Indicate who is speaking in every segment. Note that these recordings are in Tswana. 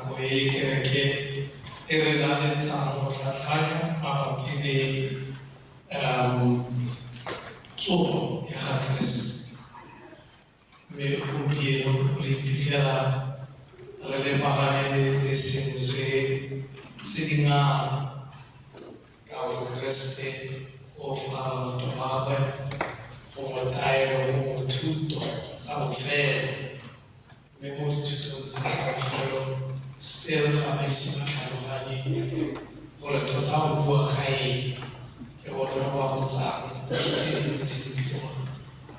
Speaker 1: Nako e kereke e re laletsang go tlhatlhanya mabapi le tsogo ya ga Keresete. Mme gompieno re iphitlhela re lebagane le sengwe se se dingalo ka gore Keresete o fa barutwa ba gagwe gongwe taelo gongwe thuto tsa bofelo, mme mo dithutong tse tsa bofelo still ga ba ise ba tlhaloganye gore tota o bua ka eng. Ke gone mo ba botsang dipotso tse dintsintsi gore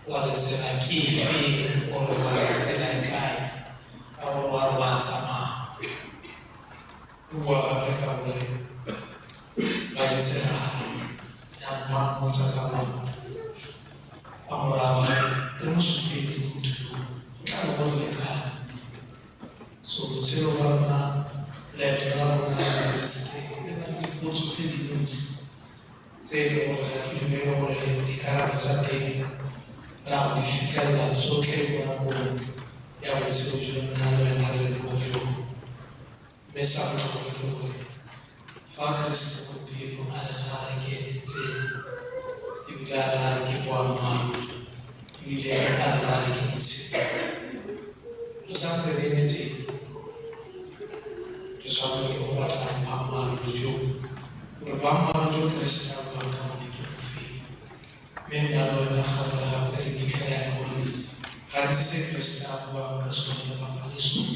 Speaker 1: wa re tsela ke efeng, ore wa re tsela e kae, ka gore wa re wa tsamaya. O bua gape ka gore ba itse rara, jaanong ba mmotsa ka gore ba mo raya ba re re mo supetse motho yo, go tla be go re lekane. So botshelo ba rona, leeto la rona la Keresete le na le dipotso tse dintsi tse e leng gore ga ke dumele gore dikarabo tsa teng re a go di fitlhelela tsotlhe mo nakong ya botshelo jo nna le wena re leng mo go jone. Mme sa botlhokwa ke gore fa Keresete gompieno a re ra re ke ene tsela, ebile a re ra re ke boammaaruri, ebile a re ra re ke botshelo, re santse re emetse re tshwanelwa ke go batla boammaaruri jo, gore boammaaruri jo Keresete a buang ka bone ke bofeng. Mme nna le wena gangwe le gape re iphitlhela e le gore gantsi se Keresete a buang ka sone re bapa le sone,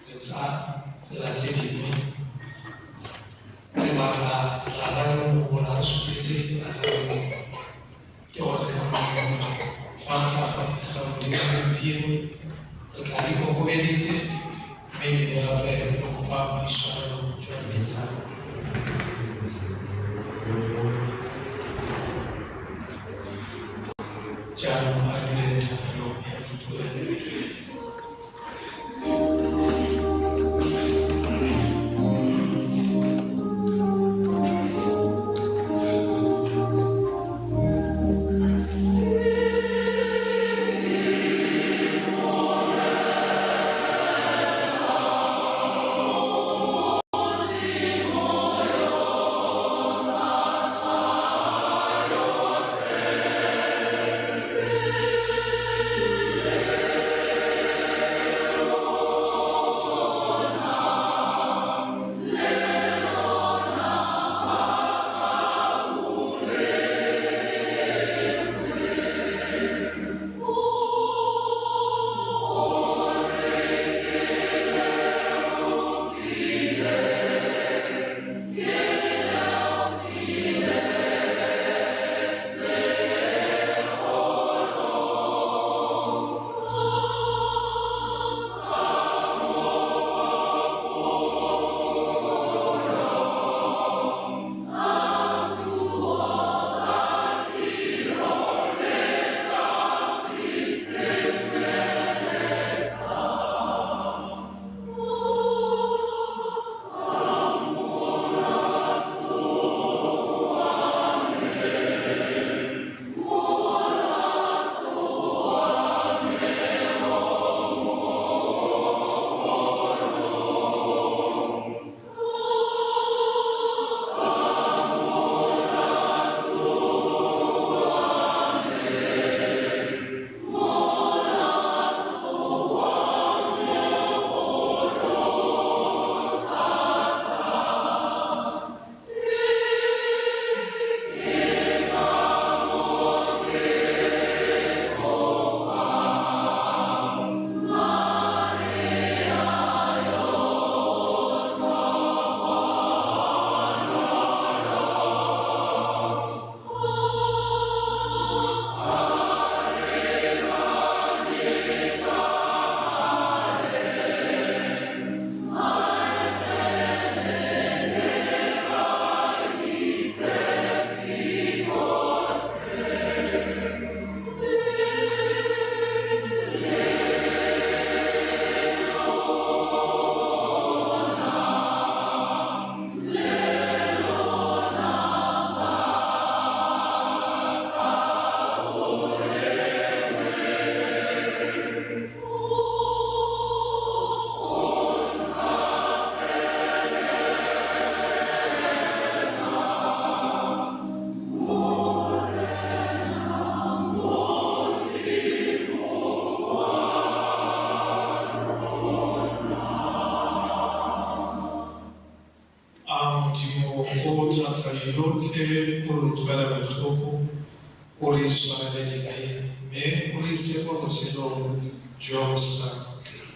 Speaker 1: re tsaya tsela tse dingwe, re batla rara yo mongwe gore a re supetse rara yo mongwe. Ke gone ka moo fa re tla fa pele ga Modimo gompieno re tla re ikokobeditse, mme ebile gape re kopa boitshwarelo jwa dibe tsa rona. Jaanong a re direng thapelo ya boipolelo. O thata yotlhe, o re utlwela botlhoko, o re itshwarele dibe mme o re ise kwa botshelong jo bo sa khutleng.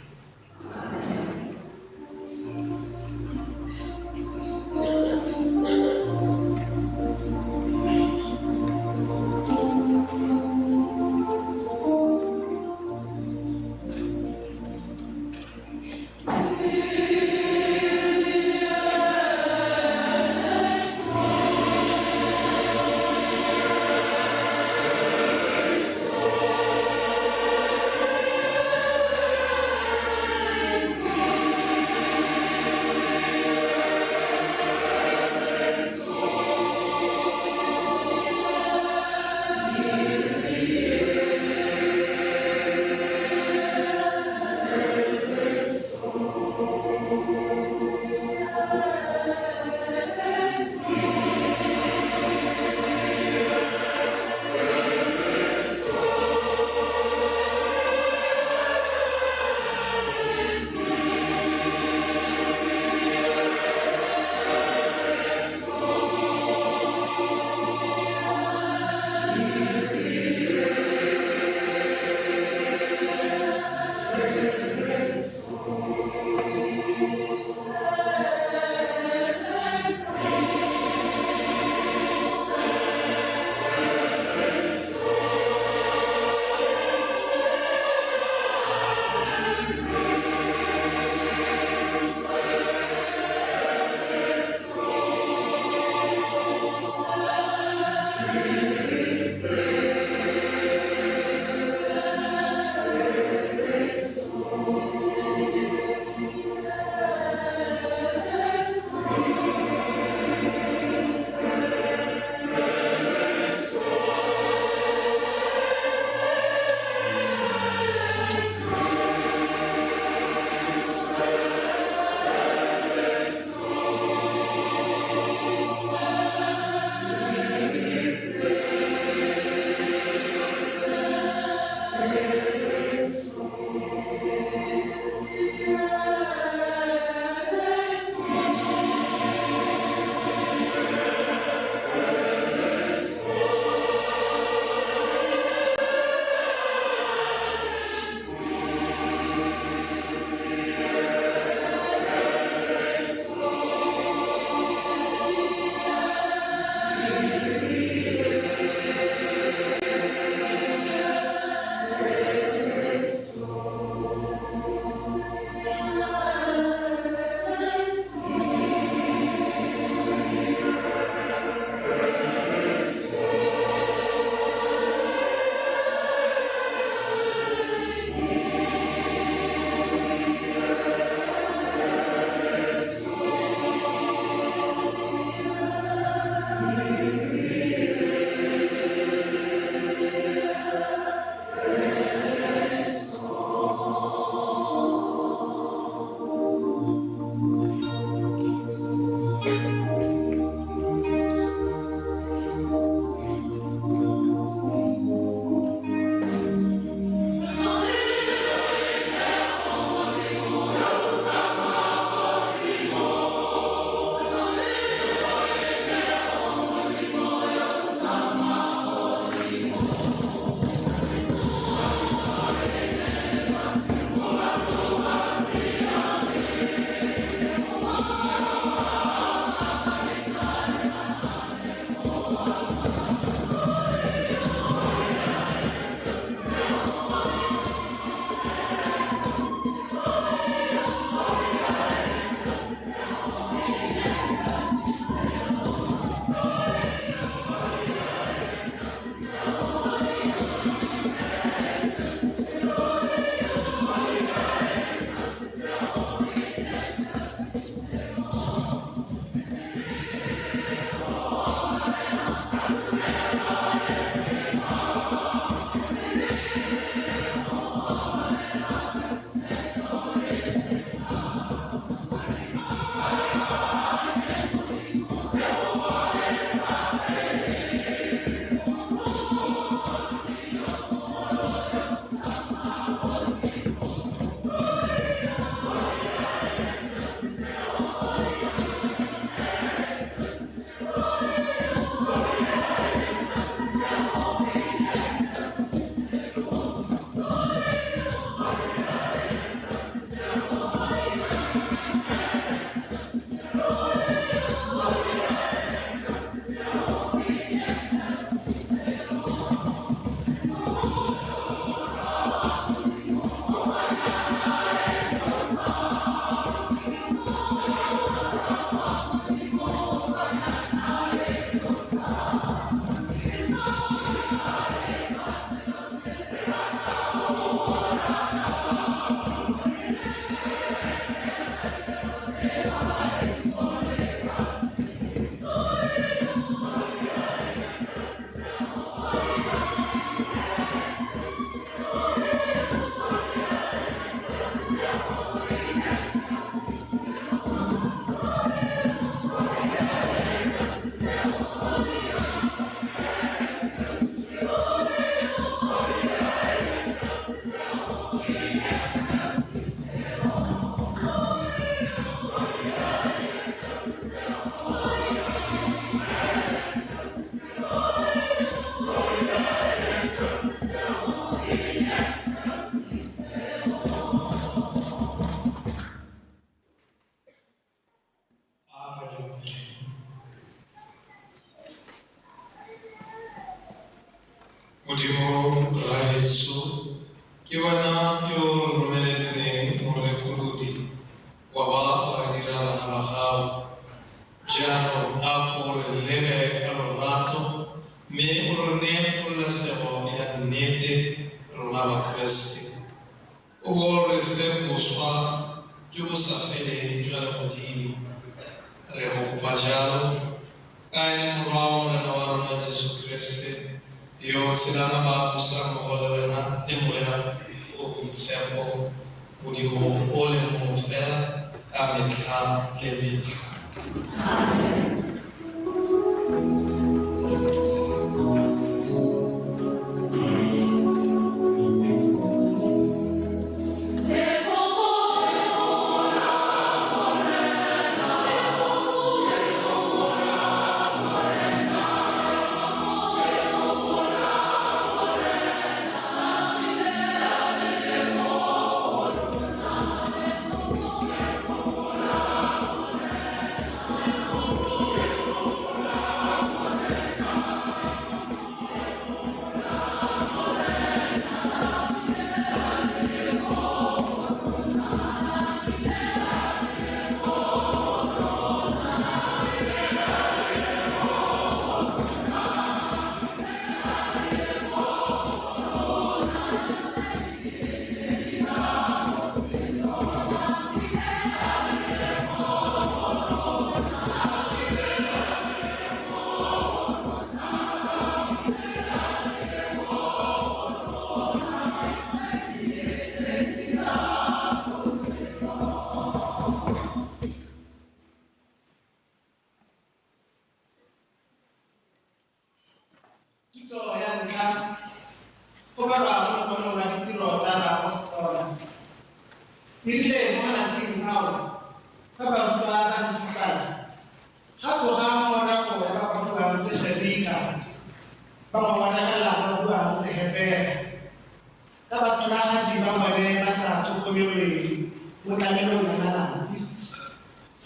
Speaker 1: Modimo Rraetsho, ke wena yo o romeletseng morekolodi wa ba wa re dira bana ba gago. Jaanong a ko re lebe ka lorato mme o re neye kgololesego ya nnete rona bakeresete. O bo re fe boswa jo bo sa feleng jwa legodimo. Re go kopa jalo ka e le Morwa wa Morena wa rona Jesu Keresete, yo tshelang ba busa mmogo le wena le Moya o Boitshepo, Modimo o le mongwe fela ka metlha le metlha.
Speaker 2: Amen.
Speaker 3: Thuto ya ntlha go balwa mo lekwalong la ditiro tsa baapostola. E rile mo malatsing ao, fa barutwa ba ntsifala, ga tsoga ngongorego ya ba ba buang Segerika, ba ngongoregela ba ba buang Sehebera, ka batlholagadi ba bone ba sa tlhokomelwe mo tlamelong ya malatsi.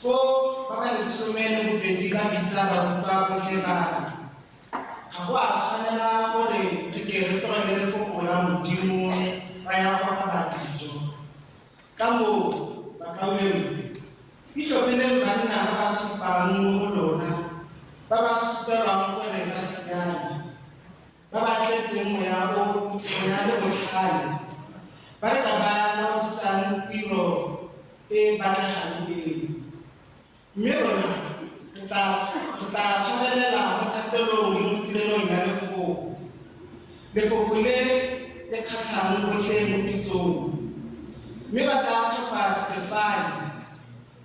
Speaker 3: Foo ba ba 12 ba bitsa barutwa botlhe ba re, ga go a tshwanela gore re ke re tlogele lefoko la Modimo ra ya go aba dijo. Ka moo, bakaulengwe, itlhopheleng banna ba ba supang mo go lona, ba ba supelwang gore ba siame, ba ba tletseng moya o moya le botlhale, ba re ka ba laodisang tiro e batlegang eo. Mme rona re tla tshwarelela mo thapelong le mo tirelong ya lefoko. Lefoko le le kgatlhang botlhe mo pitsong. Mme ba tla tlhopha Setefane,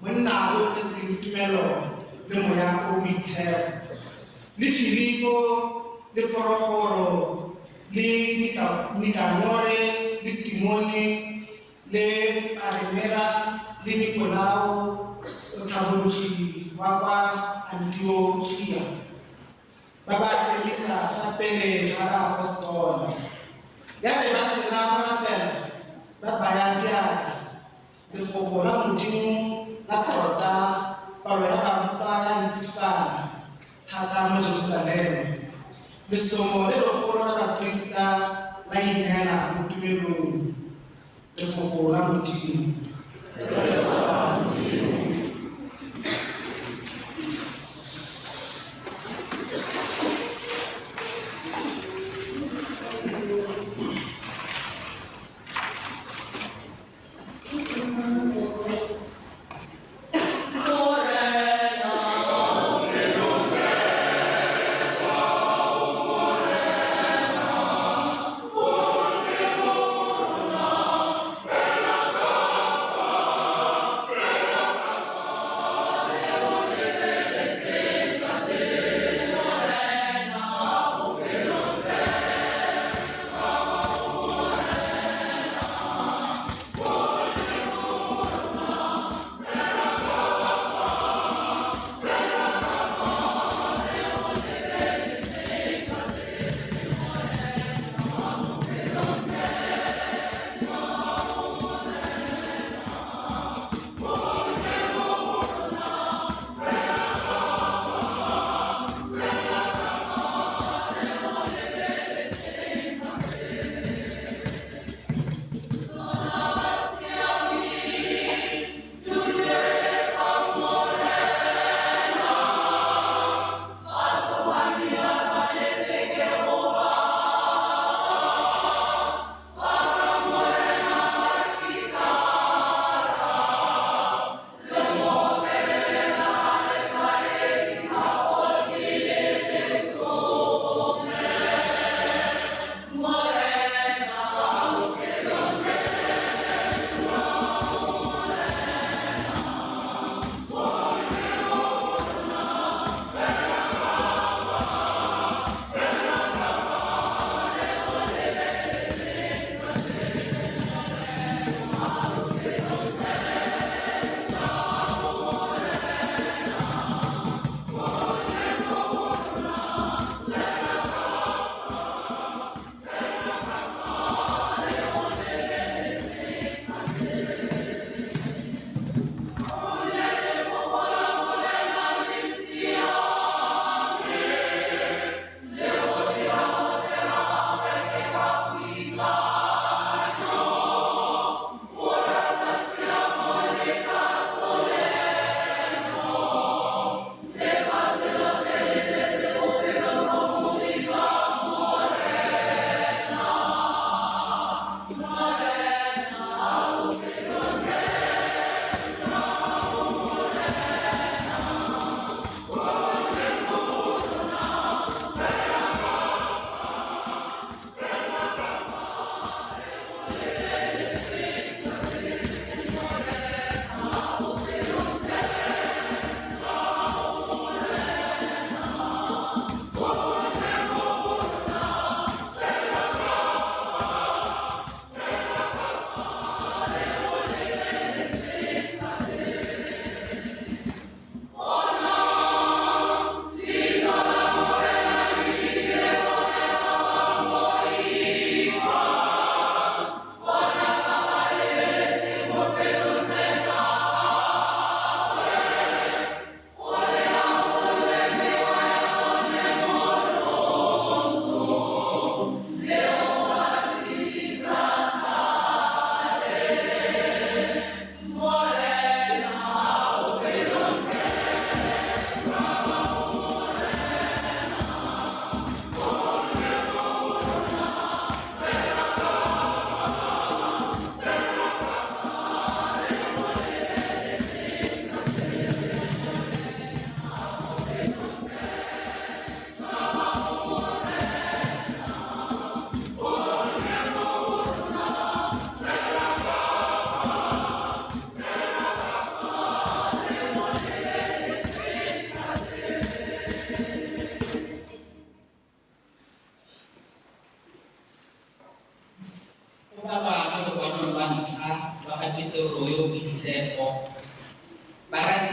Speaker 3: monna yo o tletseng tumelo le moya o boitshepo, le Filipo le Porogoro le Nikanore le Timone le Paremera le Nikolao motlhabologi wa kwa Antiogia, ba ba emisa fa pele ga baapostola. Ya re ba sena go rapela, ba baya diatla. Lefoko la Modimo la tota palo ya barutwa ya ntsifala thata mo Jerusalema. Lesomo le legolo la baprista la ineela mo tumelong. Lefoko la Modimo.
Speaker 2: Morena.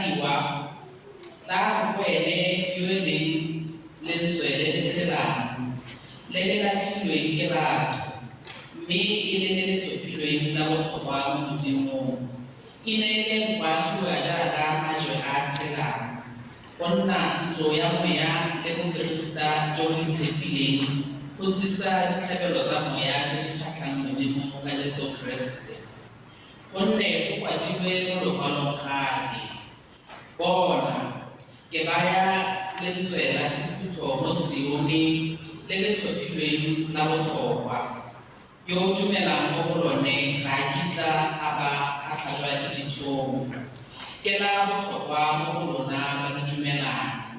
Speaker 4: Baratiwa, tlang go ene yo e leng lentswe le le tshelang, le le latlhilweng ke batho, mme e le le le tlhophilweng la botlhokwa mo Modimong. Ineeleng go agiwa jaaka majwe a a tshelang, go nna ntlo ya moya le boperesita jo bo itshepileng, go tsisa ditlhabelo tsa moya tse di kgatlhang Modimo ka Jesu Keresete. Gonne go kwadilwe mo lokwalong gape, bona, ke baya lentswe la sekhutlo mo Sione le le tlhophilweng la botlhokwa. Yo o dumelang mo go lone ga a kitla a ba a tlhajwa ke ditlhong. Ke la botlhokwa mo go lona ba lo dumelang,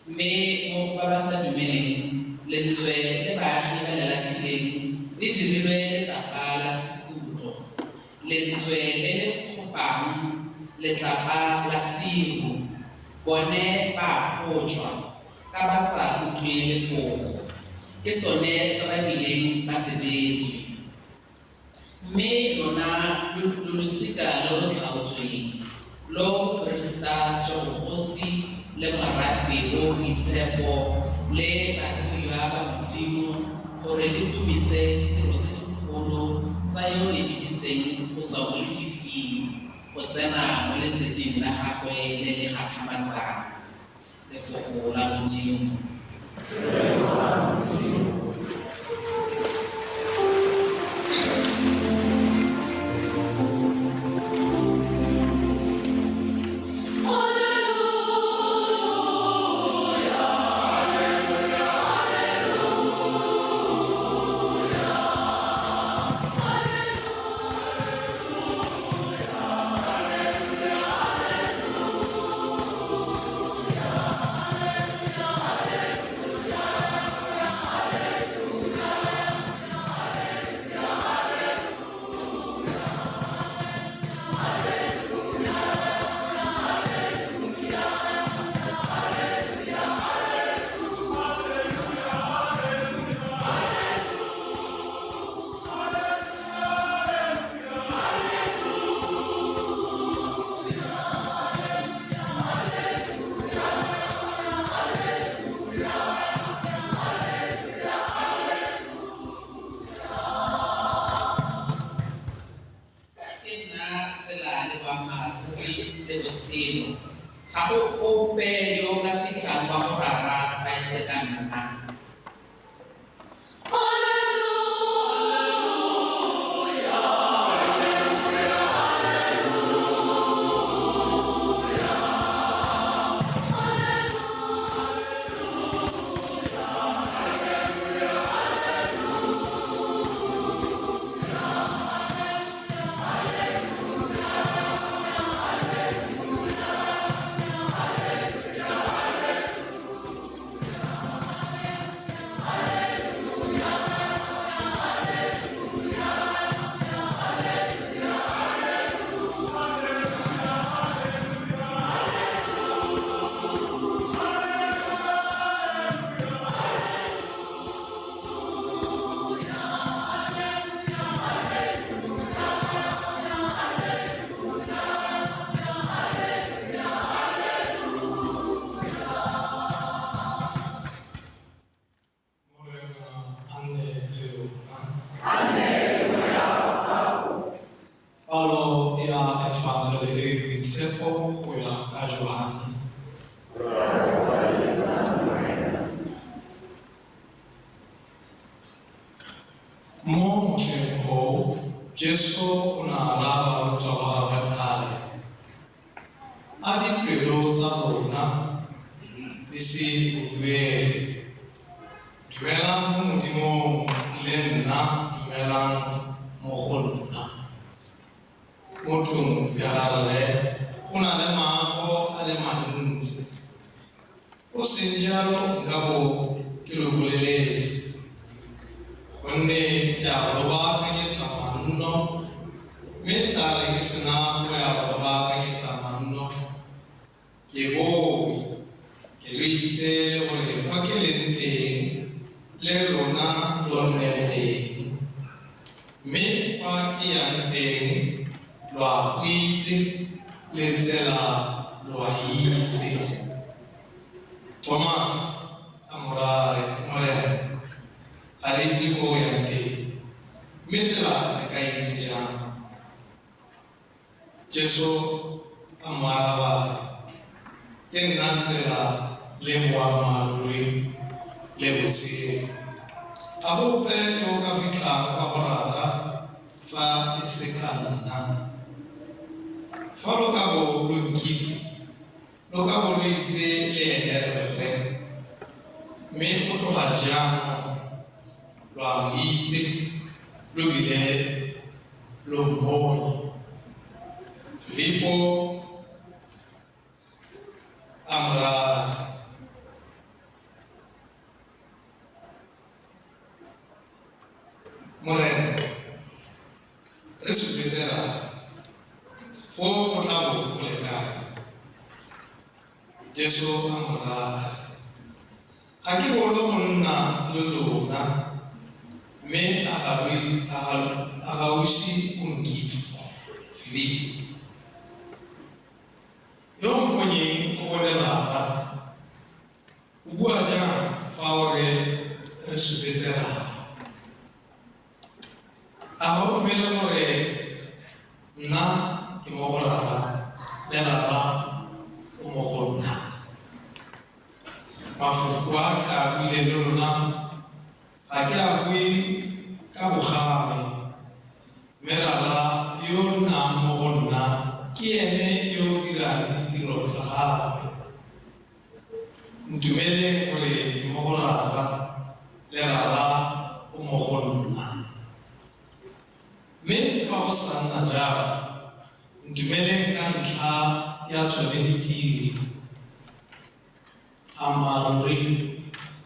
Speaker 4: mme mo go ba ba sa dumeleng, lentswe le baagi ba le latlhileng le dirilwe letlapa la sekhutlo, lentswe le le kgopang letlapa la siro. Bone ba a kgotjwa ka ba sa utlwe lefoko, ke sone se ba bileng ba se beetswe. Mme lona lo losika lo lo tlhaotsweng, lo boperesita jwa bogosi le morafe o boitshepo le baruiwa ba Modimo, gore le tumise ditiro tse dikgolo tsa yo le biditseng go tswa mo lefifing go tsena mo leseding la gagwe le le gakgamatsang. Lefoko la Modimo. Ke nna tsela le boammaaruri le botshelo. Ga go ope yo o ka fitlhang kwa go Rara fa e se ka nna.
Speaker 1: Morena a nne le lona. Palo ya Efangele e e boitshepo go ya ka Johane. Mo motlheng oo, Jesu o ne a raya barutwa ba gagwe a re, a dipelo tsa lona di se boduege. Dumelang mo Modimong le nna dumelang mo go nna. Mo tlong ya ga Rre go na le matlo a le mantsi. Go seng jalo nka bo ke lo boleletse, gonne ke a go lo baakanyetsa manno, mme tla re ke sena go ya go lo baakanyetsa manno, ke boe ke lo itse gore kwa ke leng teng le lona lo nne teng. Mme kwa ke yang teng lo a go itse, le tsela lo a itse. Thomas a mo raya a re, Morena, ga re itse ko o yang teng, mme tsela re ka itse jang? Jesu a mo araba a re, Ke nna tsela le boammaaruri le botshelo. Ga go ope yo o ka fitlhang kwa go Rara fa e se ka nna. Fa lo ka bo lo nkitse, lo ka bo lo itse le ene Rre. Mme go tloga jaanong lo a mo itse, lo bile lo mmone. Filipo a mo raya, Morena, re supetse Rara, foo go tla bo go lekane. Jesu a mo raya, Ga ke bolo go nna le lona, mme a ga o ise o nkitse, Filipo? Yo o mponyeng o bone Rara. O bua jang fa o re re supetse Rara? A ga o dumele gore nna ke mo go Rara le Rara o mo go nna? Mafoko a ke a buileng le lona ga ke a bue ka bogame, mme Rara yo o nnang mo go nna ke ene yo o dirang ditiro tsa gagwe. Ntumeleng gore ke mo go Rara le Rara o mo go nna. Mme fa go sa nna jalo, ntumeleng ka ntlha ya tsone ditiro. Ammaaruri,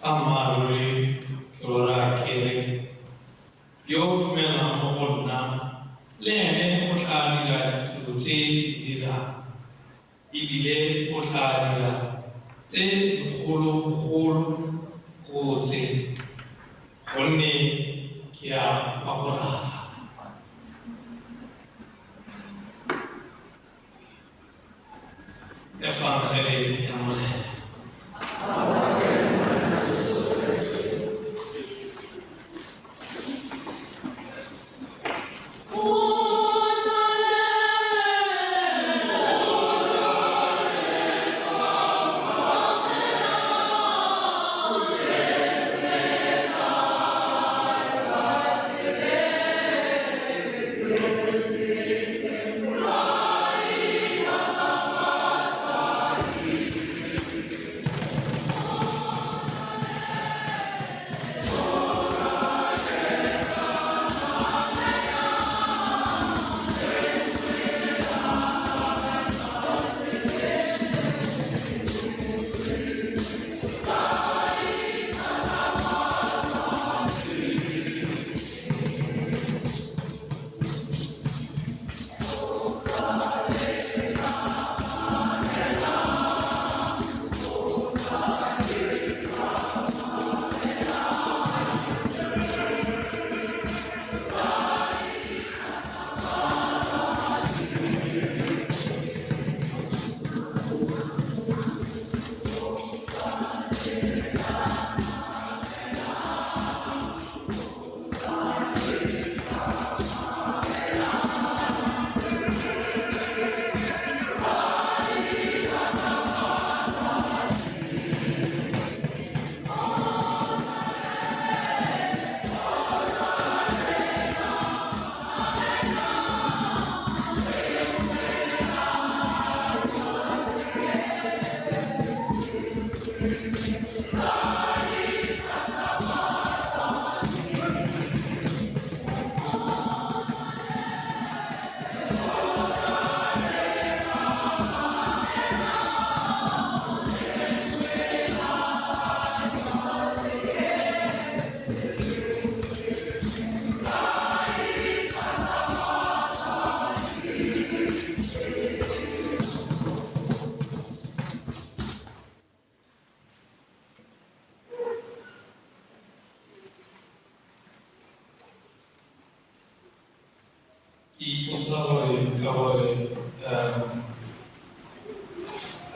Speaker 1: ammaaruri, ke lo raya ke re, yo o dumelang mo go nna, le ene o tla dira ditiro tse ke di dirang, ebile o tla dira tse dikgolo bogolo go tse, gonne ke ya kwa go Rara. Efangele ya Morena.
Speaker 2: Thank you.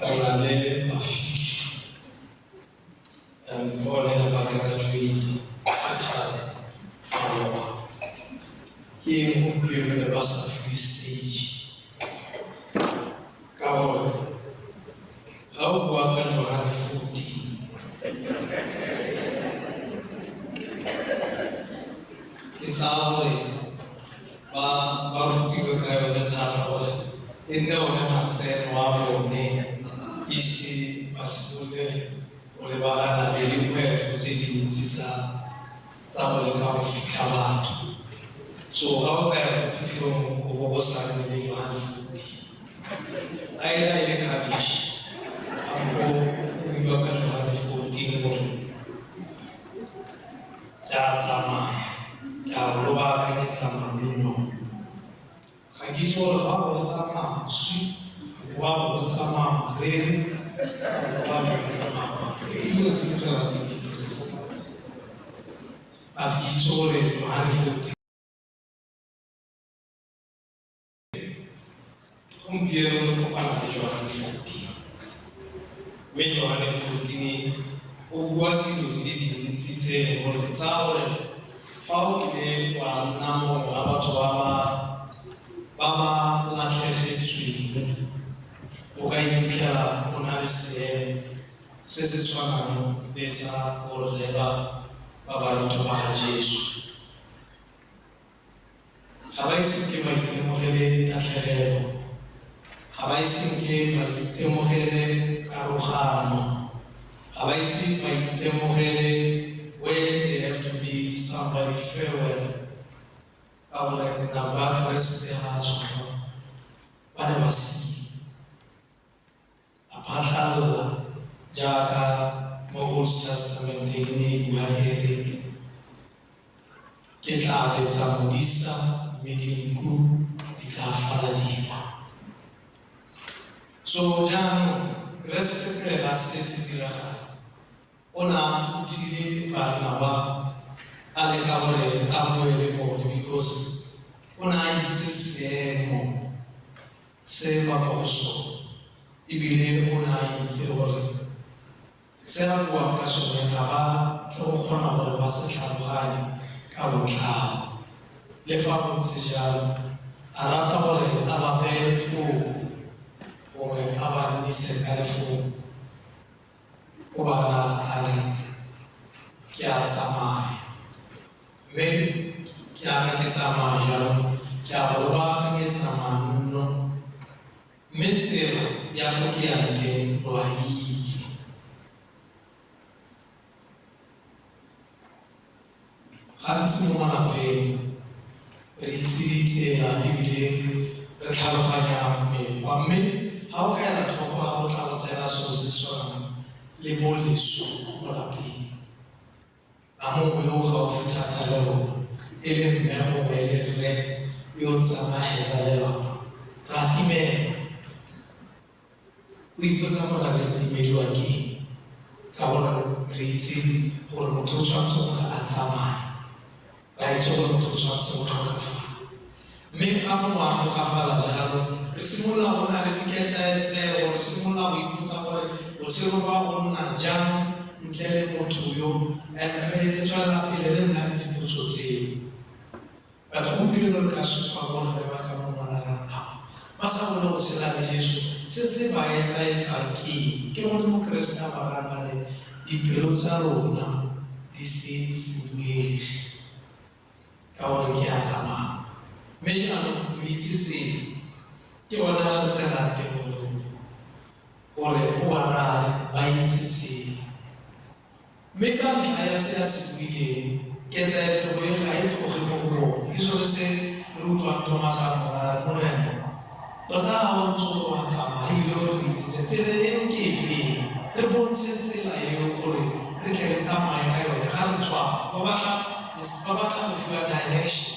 Speaker 1: Re na le bafitlhi and ke bone ne ba graduate sekgale maloba. Ke eng gompieno ne ba sa fiwe stage? Ka gore ga o bua ka Johane 14, ke tsaya gore ba rutilwe ka yone thata gore e nne one matseno a bone ise ba simolole go lebagana le dikgwetlho tse dintsi tsa go leka go fitlha batho. So ga o ka ya ko phitlhong o bo go sa nne le Johane 14, a ena e le cabbage, ampo o buiwa ka Johane 14 gore ke a tsamaya, ke a go lo baakanyetsa manno. Ga ke itse gore ga bo tsamaya moswi, ga bo tsamaya moreri, ga bo tsamaya ke dilo tse di tswelang ke dipotsa. But ke itse gore Johane 14 gompieno re kopana le Johane 14, mme Johane 14 o bua dilo di le dintsi tse e leng gore ke tsaya gore fa o kile wa nna mongwe wa batho ba ba latlhegetsweng, o ka iphitlhela o na le seemo se se tshwanang le sa borre ba barutwa ba ga Jesu. Ga ba ise ke ba itemogele tatlhegelo, ga ba ise ke ba itemogele karogano, ga ba ise ba itemogele where they have to bid somebody farewell. Ka gore nako ya Keresete ga a tshwarwa, ba ne ba siile a phatlhalala jaaka mo Old Testament e ne e bua e re, ke tla betsa modisa mme dinku di tla faladiwa. So jaanong Keresete pele ga se se diragala, o ne a phuthile banna ba a leka gore a bue le bone, because o ne a itse seemo se ba mo go sone, ebile o ne a itse gore se a buang ka sone ga ba tle go kgona gore ba se tlhaloganye ka botlalo. Le fa go ntse jalo, a rata gore a ba beye lefoko, gongwe a ba nnise ka lefoko. O ba raya a re, ke a tsamaya, mme ke aka ke tsamaya jalo, ke a go baakanyetsa manno, mme tsela ya ko ke yang teng lo a itse. Gantsi mo malapeng re itse ditsela ebile re tlhaloganya mekgwa, mme ga o ka ela tlhoko ga go tla go tsena selo se se tshwanang le bo leso mo lapeng, a mongwe yo o gaufi thata le rona e le mme gongwe e le rre yo o tsamaya lelapa, ra timela. O ipotsa gore re timediwa ke eng, ka gore re itse gore motho o tshwanetse gore a tsamaye, ra itse gore motho o tshwanetse go tlhokafala. Mme ga mongwe a tlhokafala jalo, re simolola go nna le diketsaetsego, re simolola go ipotsa gore botshelo ba go nna jang ntle le motho yo, and re tswelela pele re nna le dipotso tseo. But gompieno re ka supa borre ba ka monwana ra re, ba sa bone go tshela le Jesu, se se ba etsaetsang ke eng? Ke gone mo Keresete a ba rayang a re, dipelo tsa lona di se fuduege, ka gore ke a tsamaya. Mme jaanong lo itse tsela, ke gone re tsenang teng gone gore o ba rale ba itse tsela. Mme ka ntlha ya se a se buileng, ketsaetsego e ga e tloge mo go bone. Ke sone se re utlwang Thomas a mo raya, Morena, tota ga o ntse o a tsamaya ebile o re itsitse tsela eo ke e feng, re bontshe tsela eo gore re tle re tsamaye ka yone, ga re tswafa. Ba batla go fiwa direction.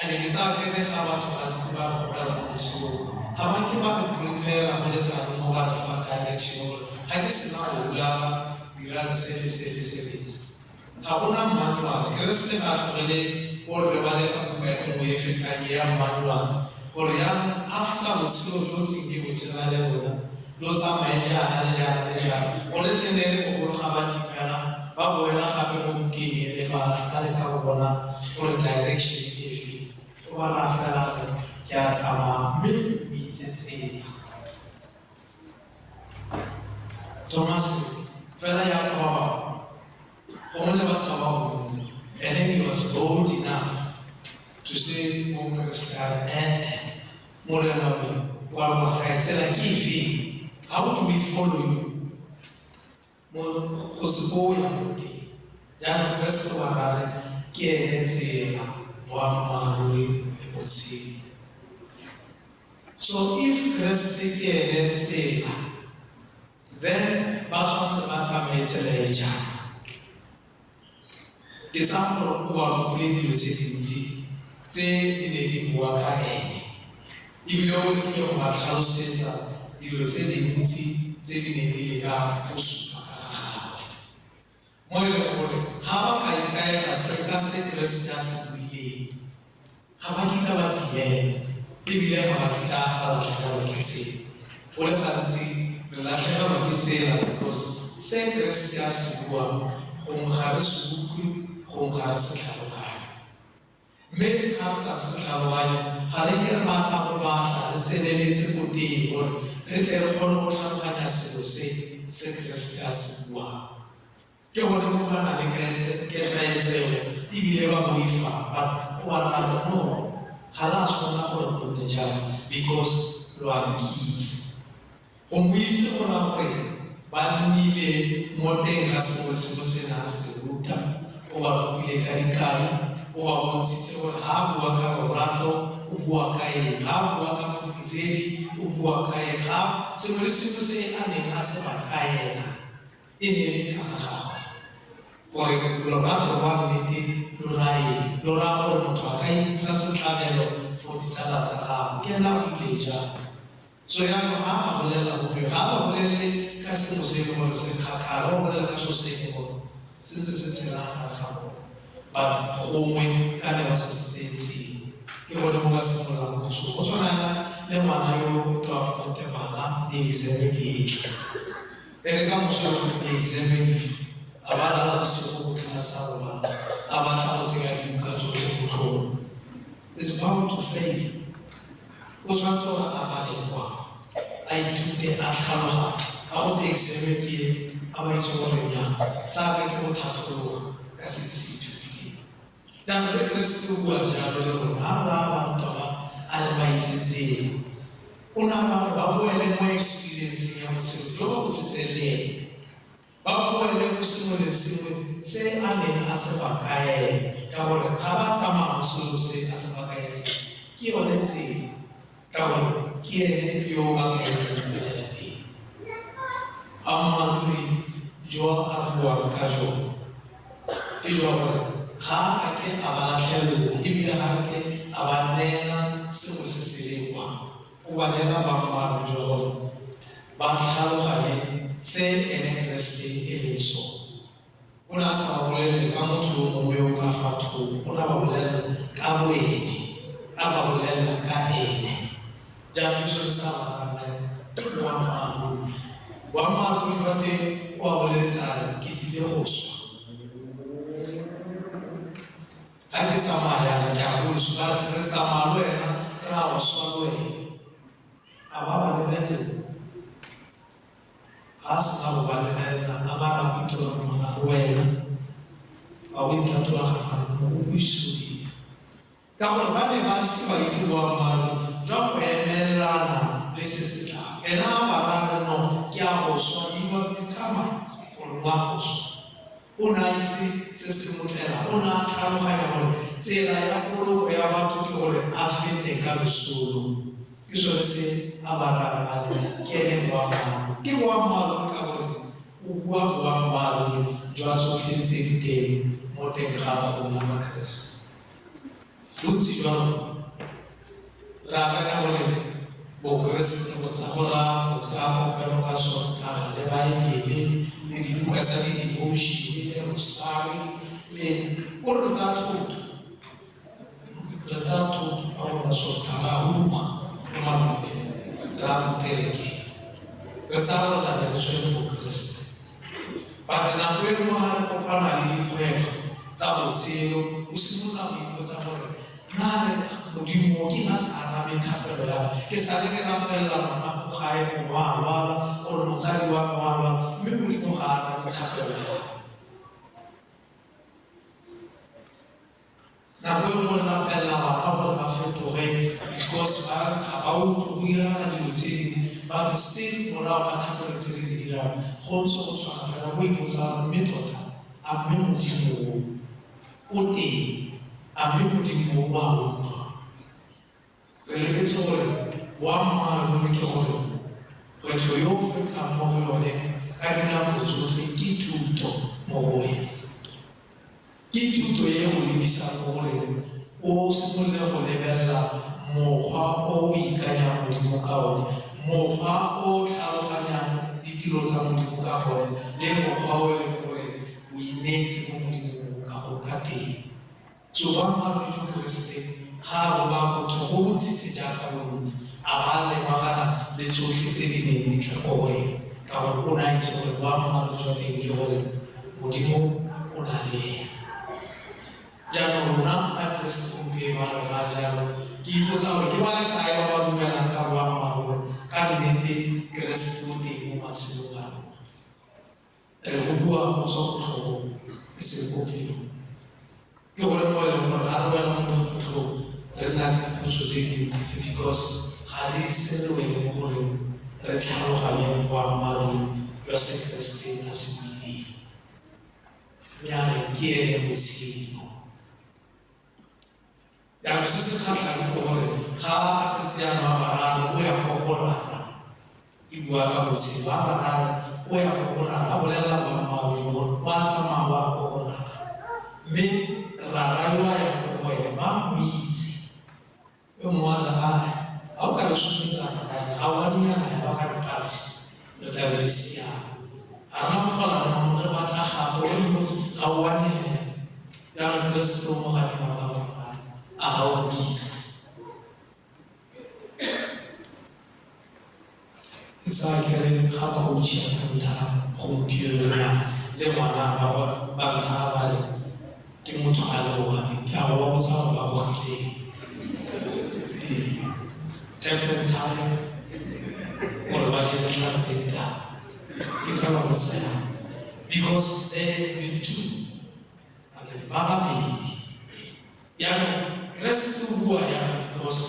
Speaker 1: And ke tsaya ke re ga batho gantsi ba re gobela mo botshelong, ga ba nke ba re prepare-a mo lekaneng mo ba re fang direction gore ga ke sena go rulana dirang se le se le se le se. Ga gona manual. Keresete ga a tlogele gore re bale ka buka e nngwe e fetang ya manual, gore jaanong after botshelo jo ntseng ke botshela le bona, Lo tsamaye jaana le jaana le jaana gore tle ne re bogolo ga ba timela ba boela gape mo bukeng ele ba ka leka go bona gore direction efe o ba raya fela gore ke a tsamaya mme o itse tsela. Thomas fela jaaka ba bangwe gongwe ne ba tshaba go bua, and then he was bold enough to say mo Keresete a re ee Morena wa lwa kae tsela ke efeng? How do we follow you? Mo go se ko o yang ko teng. Jaanong Keresete wa ra re ke ene tsela, boammaaruri le botshelo. So if Keresete ke ene tsela, then ba tshwanetse ba tsamaye tsela e jang? Ke tsaya gore o ba rutile dilo tse dintsi tse di neng di bua ka ene, ebile o lekile go ba tlhalosetsa dilo tse dintsi tse di neng di leka go supa ka ga gagwe, mo e leng gore ga ba ka ikaega se ka se Keresete a se buileng, ga ba kitla ba timela, ebile ga ba kitla ba latlhegelwa ke tsela. Go le gantsi re latlhegelwa ke tsela because se Keresete a se buang gongwe ga re se utlwe, gongwe ga re se tlhaloganye. Mme ga re sa se tlhaloganye, ga re ke re batla go batla re tseneletse ko teng gore re tle re kgone go tlhaloganya selo se se Keresete a se buang. Ke gone mo ba nang le ketsaetseo ebile ba boifa, but o ba raya no, ga la tshwanela gore go nne jalo because lo a nkitse. Go mo itse go raya gore ba nnile mo teng ga sengwe le sengwe se ne a se ruta, o ba rutile ka dikai, o ba bontshitse gore ga a bua ka lorato o bua ka eng, ga a bua ka bodiredi o bua ka eng, ga sengwe le sengwe se a neng a se ba kaela e ne e le ka ga gagwe. Gore lorato lwa nnete lo raya eng? Lo raya gore motho a ka intsha setlhabelo for ditsala tsa gagwe, ke ena a buileng jalo. So jaanong ga ba bolelela bophelo, ga ba bolelele ka selo se e leng gore se kgakala, ba bolela ka selo se e leng gore se ntse se tshela gare ga bone, but gongwe ka ne ba se setseng ke gone mo ba simololang go tshoga. Go tshwana yana le ngwana yo o tswang go tebala di-exam di tla, e re ka moso yo di-exam di fa, a ba lala bosigo botlhe a sa robala, a batla go tsenya dibuka tsotlhe mo tlhogong. It's bound to fail. O tshwanetse gore a bale kwa, a ithute, a tlhaloganye. Ga go te exam ke a ba itse gore nnyaa, sa ka ke go thathologa ka se ke se ithutileng. Jaanong le Keresete o bua jalo le rona, ga re raya barutwa ba a re ba itse tsela. O ne a raya gore ba boele mo experience ya botshelo jo ba bo tshetseng le ene, ba boele ko sengwe le sengwe se a neng a se ba kaela, ka gore ga ba tsamaya mo selo se a se ba kaetseng ke yone tsela, ka gore ke ene yo o ba kaetseng tsela ya teng. Ammaaruri jo a buang ka jone ke jwa gore ga a ke a ba latlhelela, ebile ga a ke a ba neela sengwe se se leng kwa, o ba neela boammaaruri jwa gore ba tlhaloganye se ene Keresete e leng sone. O ne a sa ba bolelele ka motho yo mongwe yo o ka fa thoko, o ne a ba bolelela ka boene, a ba bolelela ka ene. Jaanong ke sone se a ba rayang a re ke boammaaruri. Boammaaruri jwa teng o ba boleletse a re ke tsile go swa. Ga ke tsamaya yana ke a go swa, ba re re tsamaya le wena, re a go swa le wena. A ba ba lebelela, ga a sena go ba lebelela, a ba ra pitola moraro wena, a go itatola gararo mo go buisoding. Ka gore ba ne ba se ba itse boammaaruri jwa go emelelana le se se tlang. Ena a ba raya re no, ke a go swa. He was determined gore o a go swa. O ne a itse se se mo tlelang, o ne a tlhaloganya gore tsela ya poloko ya batho ke gore a fete ka losolo. Ke sone se a ba rayang a re ke ene boammaaruri. Ke boammaaruri ka gore o bua boammaaruri jwa tsotlhe tse di teng mo teng ga go nna Bakeresete. Bontsi jwa rona re akanya gore Bokeresete go tsa go raya go tsaya kopelo ka Sontaga le Baebele le dibuka tsa di-devotion le rosari le o re tsaya thoto, re tsaya thoto ka go nna Sontaga, ra huduga mo malapeng, re ya mo kerekeng, re Re tsaya gore tlabe re tshwere bokeresete. But nako e nngwe ga re kopana le dikgwetlho tsa botshelo, o simolola go ipotsa gore na re Modimo ke eng a sa arabe thapelo ya me? Ke sale ke rapelela ngwana ko gae gongwe a lwala or motsadi wa me wa lwala, mme Modimo ga a arabe thapelo ya me. Nako e nngwe re rapelela bana gore ba fetoge because ba ga ba utlwe, go diragala dilo tse dintsi, but still morago ga thapelo tse re di dirang go ntse go tshwana fela. O ipotsa mme tota a mme Modimo o o teng, a mme Modimo o a utlwa? Re lebetse gore boammaaruri ke gore kgwetlho yo o fetang mo go yone ka dinako tsotlhe ke thuto mo go wena. Ke thuto e go lebisang mo goreng o simolole go lebelela mokgwa o o ikanyang Modimo ka one, mokgwa o o tlhaloganyang ditiro tsa Modimo ka gone, le mokgwa o e leng gore o ineetse mo Modimong ka go ka teng. So boammaaruri jwa Keresete ga a bo ba botho go bo ntshitse jaaka bontsi, a ba lebagana le tsotlhe tse di neng di tla ko go ene, ka gore o ne a itse gore boammaaruri jwa teng ke gore Modimo o na le ene. Jaanong rona Bakeresete gompieno a re raya jalo, ke ipotsa gore ke ba le kae ba ba dumelang ka boammaaruri gore ka nnete Keresete o teng mo matshelong a rona. Re go bua go tswa ko tlhogong e seng ko pelong. Ke gone mo e leng gore ga re wela mo dikgwetlhong re nna le dipotso tse dintsi tse, because ga re ise re wele mo goreng re tlhaloganye boammaaruri jwa se Keresete a se buileng. Mme a re ke ene botshelo. Jaanong se se kgatlhang ke gore ga a setse jaanong a bararo o ya ko go Rara, ke bua ka botshelo, a bararo o ya ko go Rara, a bolelela boammaaruri gore o a tsamaya o ya ko go Rara, mme Rara yo a yang ko go ene ba mo itse. Yo mongwe a re, a o ka re supetsa Rara, ga o a dunyana ena, o ka re patsi, re tla be re siame. Ga rena go tlhola re mo re batla gape, o ipotse ga o a nea. Jaanong Keresete o mo gadima ka go rara, a ga o nkitse? Ke tsaya ke re ga coach ya ka ntha gompieno le ngwana gagwe ba ntha ba re ke motho a le one, ke a go ba botsa gore ba gogileng. Turpentine gore ba je ditlhare tse di tala, ke ka ba botsa yang, because there have been two, ba babedi. Jaanong Keresete o bua yana because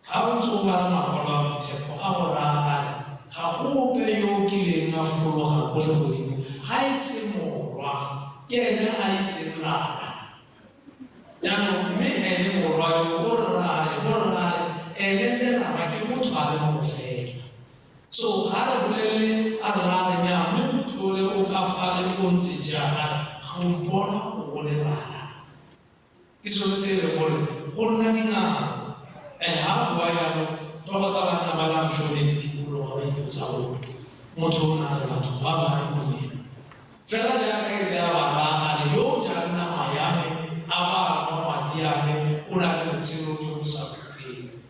Speaker 1: ga o ntse o bala makwalo a boitshepo a go raya a re ga go ope yo o kileng a fologa ko legodimo ga e se Morwa, ke ene a itseng Rara. Jaanong mme ene Morwa yo o rare o rare ene le Rara ke motho a le mongwe fela. So ga re bolelele a re rare nya mme motho ole o ka fale o ntse jang, a re ga o mpona o bone Rara. Ke sone se e leng gore go nna dingalo. And ha a bua jalo, tlhogo tsa banna ba la mshone di dikologa ba ipotsa gore motho o na le batho ba ba re Modimo. Fela jaaka e rile a ba raya a re yo o jang nama ya me a ba a nwa madi a me o na le botshelo jo bo sa khutleng.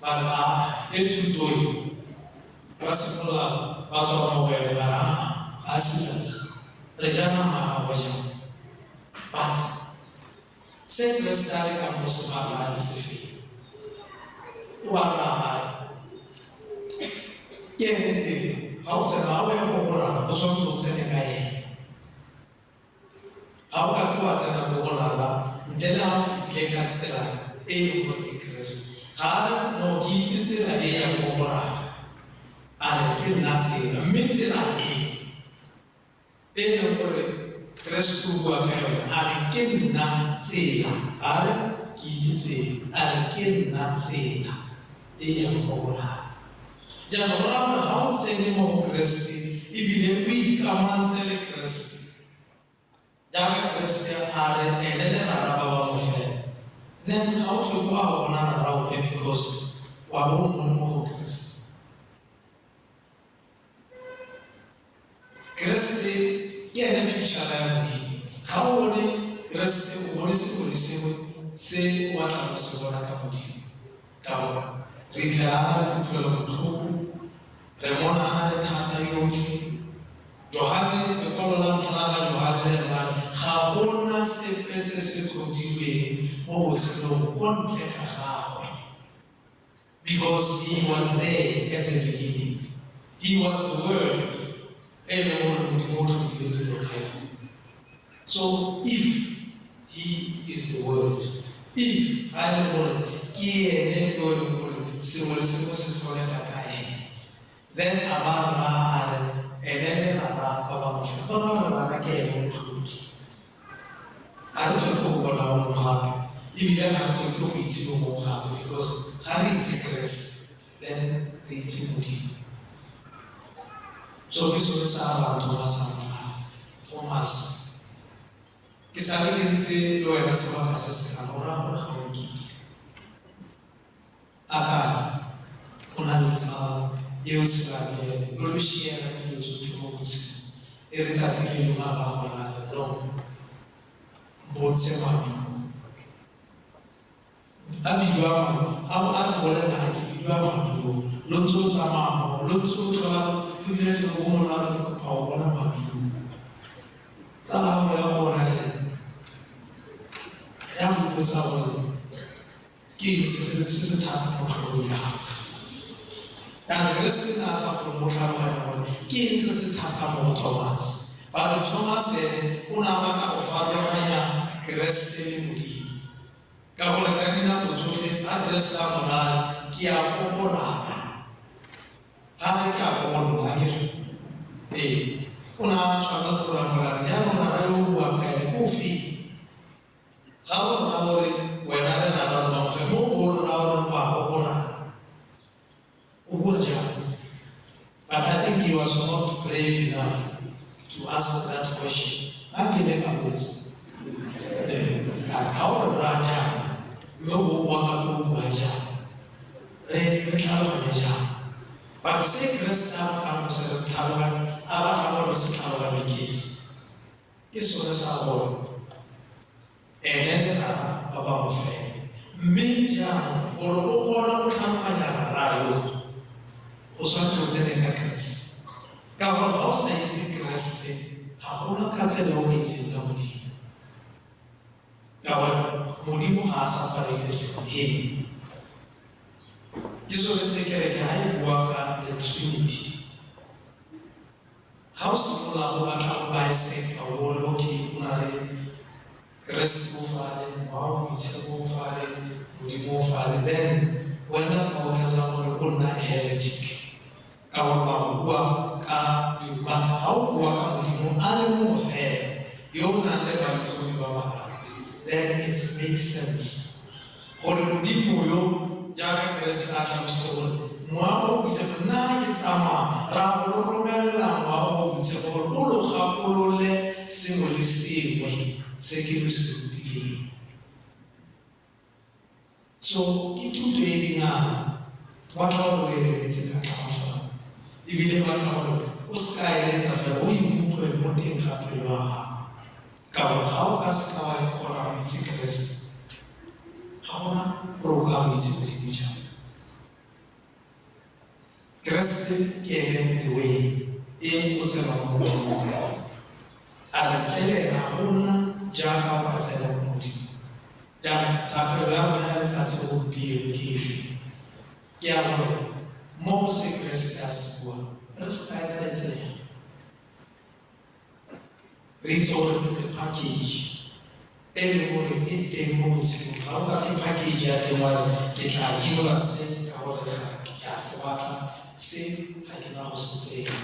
Speaker 1: Ba re a e thuto e, ba simolola ba tswa mo go ene ba re a ga a serious, re ja nama ya gagwe jang? But se Keresete a lekang go se ba raya ke sefeng? O ba raya a re ke ene tsela, ga o tsena ga o ya ko go Rara o tshwanetse o tsene ka ene. Ga o ka ke wa tsena ko go Rara ntle le ga o fetile ka tsela e e leng gore ke Keresete. Ga a re no ke itse tsela e yang ko go Rara, a re ke nna tsela, mme tsela e e leng gore Keresete o bua ka yone a re ke nna tsela, ga re ke itse tsela, a re ke nna tsela e yang ko go Rara. Jaanong go raya gore ga o tsene mo go Keresete ebile o ikamantse le Keresete jaaka Keresete a re ene le Rara ba ba mo fela, then ga o tlhoke go a bona Rara ope because wa bo o mmone mo go Keresete. Keresete ke ene picture ya Modimo. Ga o bone Keresete o bone sengwe le sengwe se o batlang go se bona ka Modimo. Ka gore re itlhela a na le kutlwelo botlhoko, re mona a teng at the beginning. He was the Word, e leng gore Modimo o tlhodile dilo ka yone. So if he is the Word, if ga e le gore ke ene yo e leng gore sengwe le sengwe se tlholega ka ene, then a ba raya a re ene le Rara ba ba mo fa, go raya gore Rara ke ene motlhodi. Ga re tlhoke go bona o mongwe gape, ebile ga re tlhoke go itse o mongwe gape, because ga re itse Keresete, then re itse Modimo. So ke sone se a rayang Thomas a mo raya, Thomas, ke sale ke ntse le wena sebaka se se kana, o raya gore ga o nkitse. A ka o na le tsala e o tshelang le ene, o lo share-a dilo tsotlhe mo botshelong, e re tsatsi le lengwe a ba go raya a re, no, mpontshe maduo. A bidiwa maduo, a bo a re bolelela a re ke bidiwa maduo, lo ntse lo tsamaya mmogo, lo ntse lo tlhola lo dira dilo ko morago, ke kopa go bona maduo. Tsala ya gago ya go raya eng? Ya go ipotsa gore ke eng se se thata mo tlhogong ya gago. Jaanong Keresete ne a sa kgone go tlhaloganya gore ke eng se se thata mo go Thomas. But Thomas ene o ne a batla go farologanya Keresete le Modimo. Ka gore ka dinako tsotlhe ga Keresete a mo raya, ke ya ko go Rara. Ga re ke ya ko go nna, akere? Ee, o ne a tshwanela ke gore a mo raya, jaanong Rara yo o buang ka ene ke ofe? Ga o rra o re wena le Rara lo bangwe fela, mo o rra o re o a ko go Rara. O bua jang? But I think he was not brave enough to ask that question. Nna ke ne ka botsa. Ka re, ga o re raya jaana, mme o boa gape o bua jaana, re re tlhaloganye jang? But se Keresete a batlang go se re tlhaloganye, a batlang gore re se tlhaloganye ke se. Ke sone sa gore ene le Rara ba bangwe fela. Mme jaanong gore o kgone go tlhaloganya Rara yo, o tshwanetse o tsene ka Keresete. Ka gore ga o sa itse Keresete, ga gona ka tsela e o ka itseng ka Modimo. Ka gore Modimo ga a separated from him. Ke sone se kereke ga e bua ka the Trinity. Ga o simolola go batla go bisecta o re okay o na le Keresete o fale, Mowa o Boitshepo o fale, Modimo o fale, then wena o felela gore o nna heretic. Ka gore wa go bua ka dilo, but ga o bua ka Modimo a le mongwe fela yo o nang le baitlhomi ba bararo, then it makes sense gore Modimo yo jaaka Keresete a tlhalositse gore Mowa o o Boitshepo, nna ke tsamaya ra go lo romelela Mowa o o Boitshepo gore o lo gakolole sengwe le sengwe se ke lo se rutileng. So ke thuto e dingalo, batla gore o e reetse ka tlhagafalo, ebile batla gore o se ka eletsa fela, o ikutlwe mo teng ga pelo ya gago. Ka gore ga o ka se ka wa kgona go itse Keresete, ga gona gore o ka go itse Modimo jang. Keresete ke ene the way e o tsenang mo Modimong ka yone. A re ntle le ene ga gona jaaka o ka tsena mo Modimong. Jaanong thapelo ya rona ya letsatsi gompieno ke efe? Ke ya gore mo go se Keresete a se buang re se ka etsaetsega. Re itse gore it's a package e leng gore e teng mo botshelong. Ga o ka ke package ya teng wa re ke tla inola se ka gore ga ke a se batla, se ga ke na go se tsena.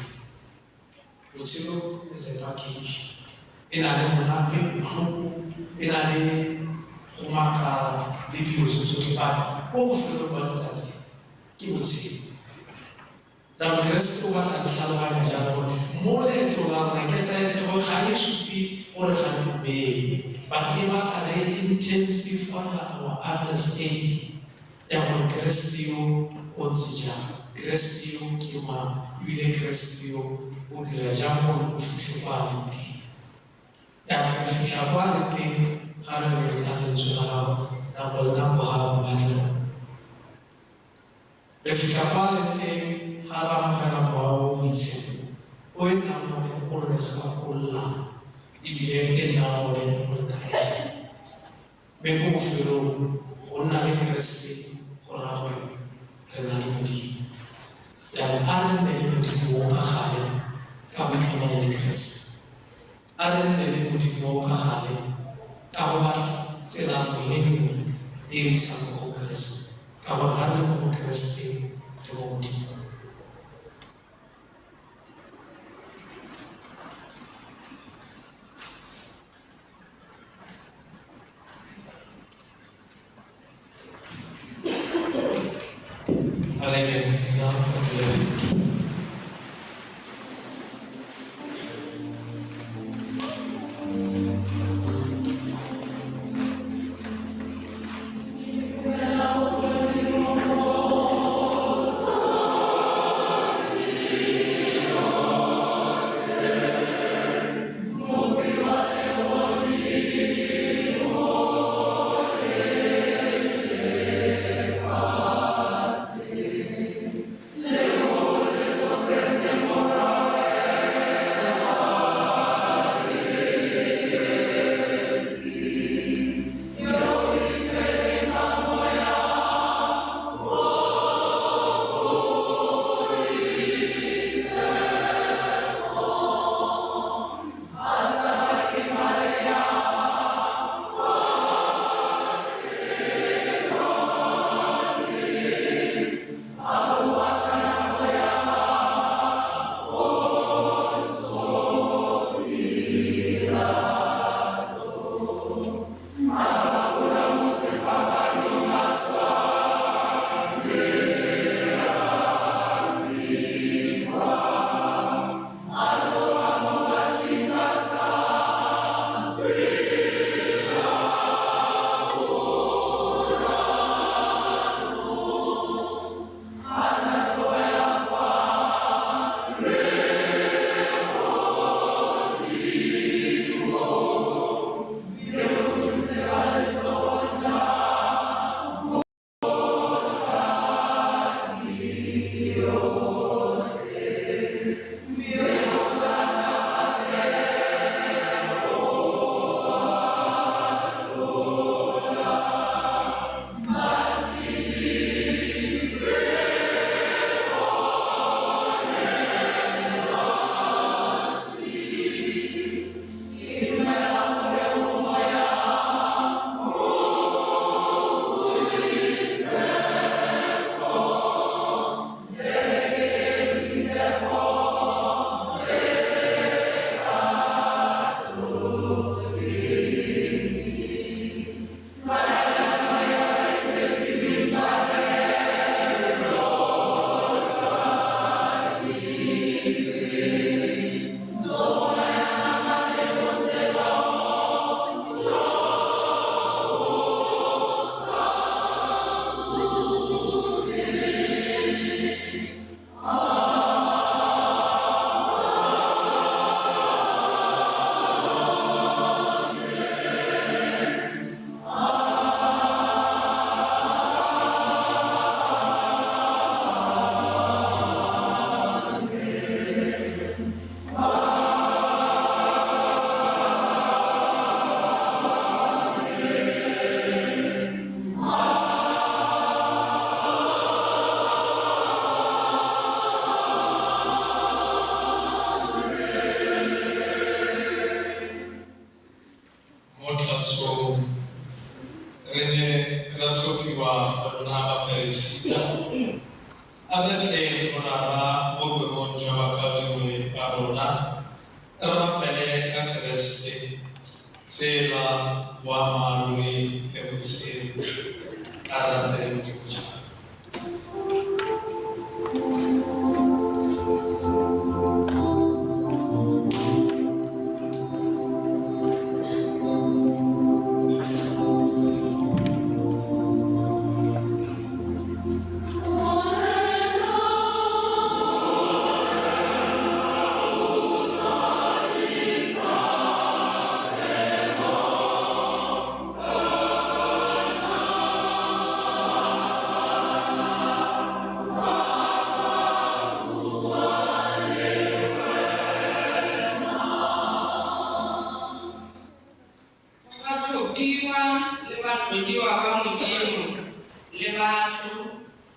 Speaker 1: Botshelo is a package. E na le monate, botlhoko, e na le go makala le dilo tse tsotlhe, but ko bofelong ba letsatsi ke botshelo. Jaanong Keresete o batla re tlhaloganya jang gore mo leetong la rona ketsaetsego ga e supe gore ga re dumele, but e batla re intensify our understanding ya gore Keresete yo o ntse jang, Keresete yo ke mang, ebile Keresete yo o dira jang gore o fitlhe kwa a leng teng. Jaanong re fitlha kwa a leng teng ga re reetsa lentswe la gagwe nako le nako ga a bua le rona. Re fitlha kwa a leng teng ga re amogela Mowa o o Boitshepo o e nnang one o re gakololang ebile e nnang one o re kaelang. Mme ko bofelong go nna le Keresete go raya gore re na le Modimo. Jaanong a re nne le Modimo o ka gale ka go ikamanya le Keresete. A re nne le Modimo o ka gale ka go batla tsela nngwe le nngwe e e isang mo go Keresete. Ka gore ga re le mo go Keresete re mo Modimong. A re emeng ka dinao re bolele. Re ne ra tlhophiwa go nna baperesita, a re tleng go Rara mo boemong jwa bakaulengwe ba rona, re rapele ka Keresete, tsela, boammaaruri le botshelo. A re rapele Modimo jalo.
Speaker 4: Batlhophiwa le batlodiwa ba Modimo le batho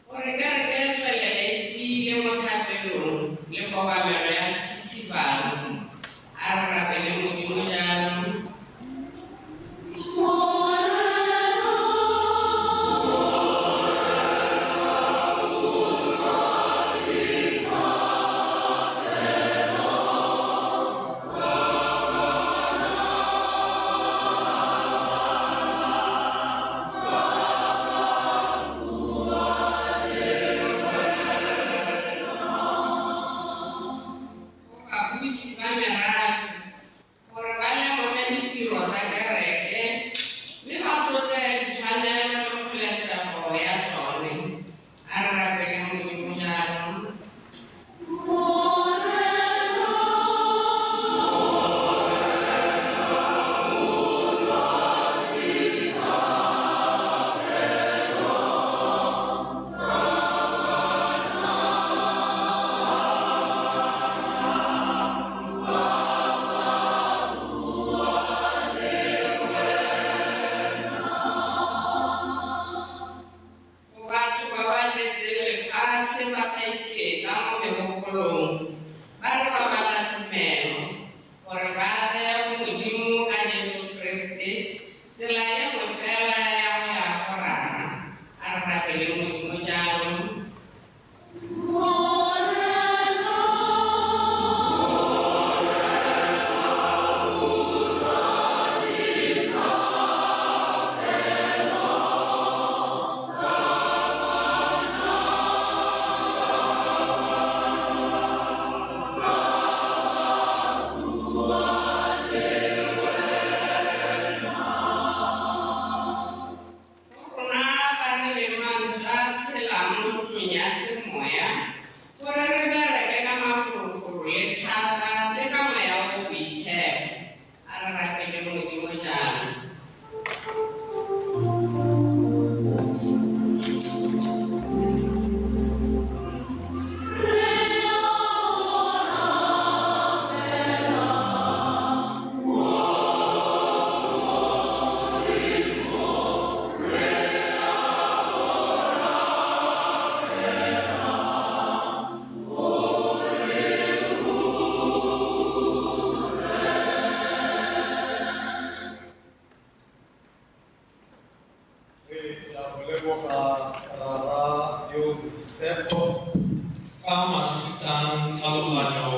Speaker 4: gore kereke e tswelele e tiile mo. le kobamelo ya tsitsibalo. A re rapeleng Modimo jalo. Babusi ba merafe gore ba lemoge ditiro tsa kereke mme ba tlotle ditshwanelo le kgololesego ya tsone. A re rapeleng Modimo jalo. Go batho ba ba tletseng lefatshe ba sa iketla mo megopolong, ba re ba batla tumelo gore ba tle go Modimo ka Jesu Kriste, tsela e nngwe fela ya go ya go Rara. A re rapeleng Modimo jalo. Go rona ba re leng mantswe a tshelang mo ntlong ya semoya, gore re bereke ka mafolofolo le thata le ka moya o o boitshepo. A re rapeleng Modimo jalo.
Speaker 1: Re tla go leboga Rara yo o boitshepo ka masitang tlhaloganyo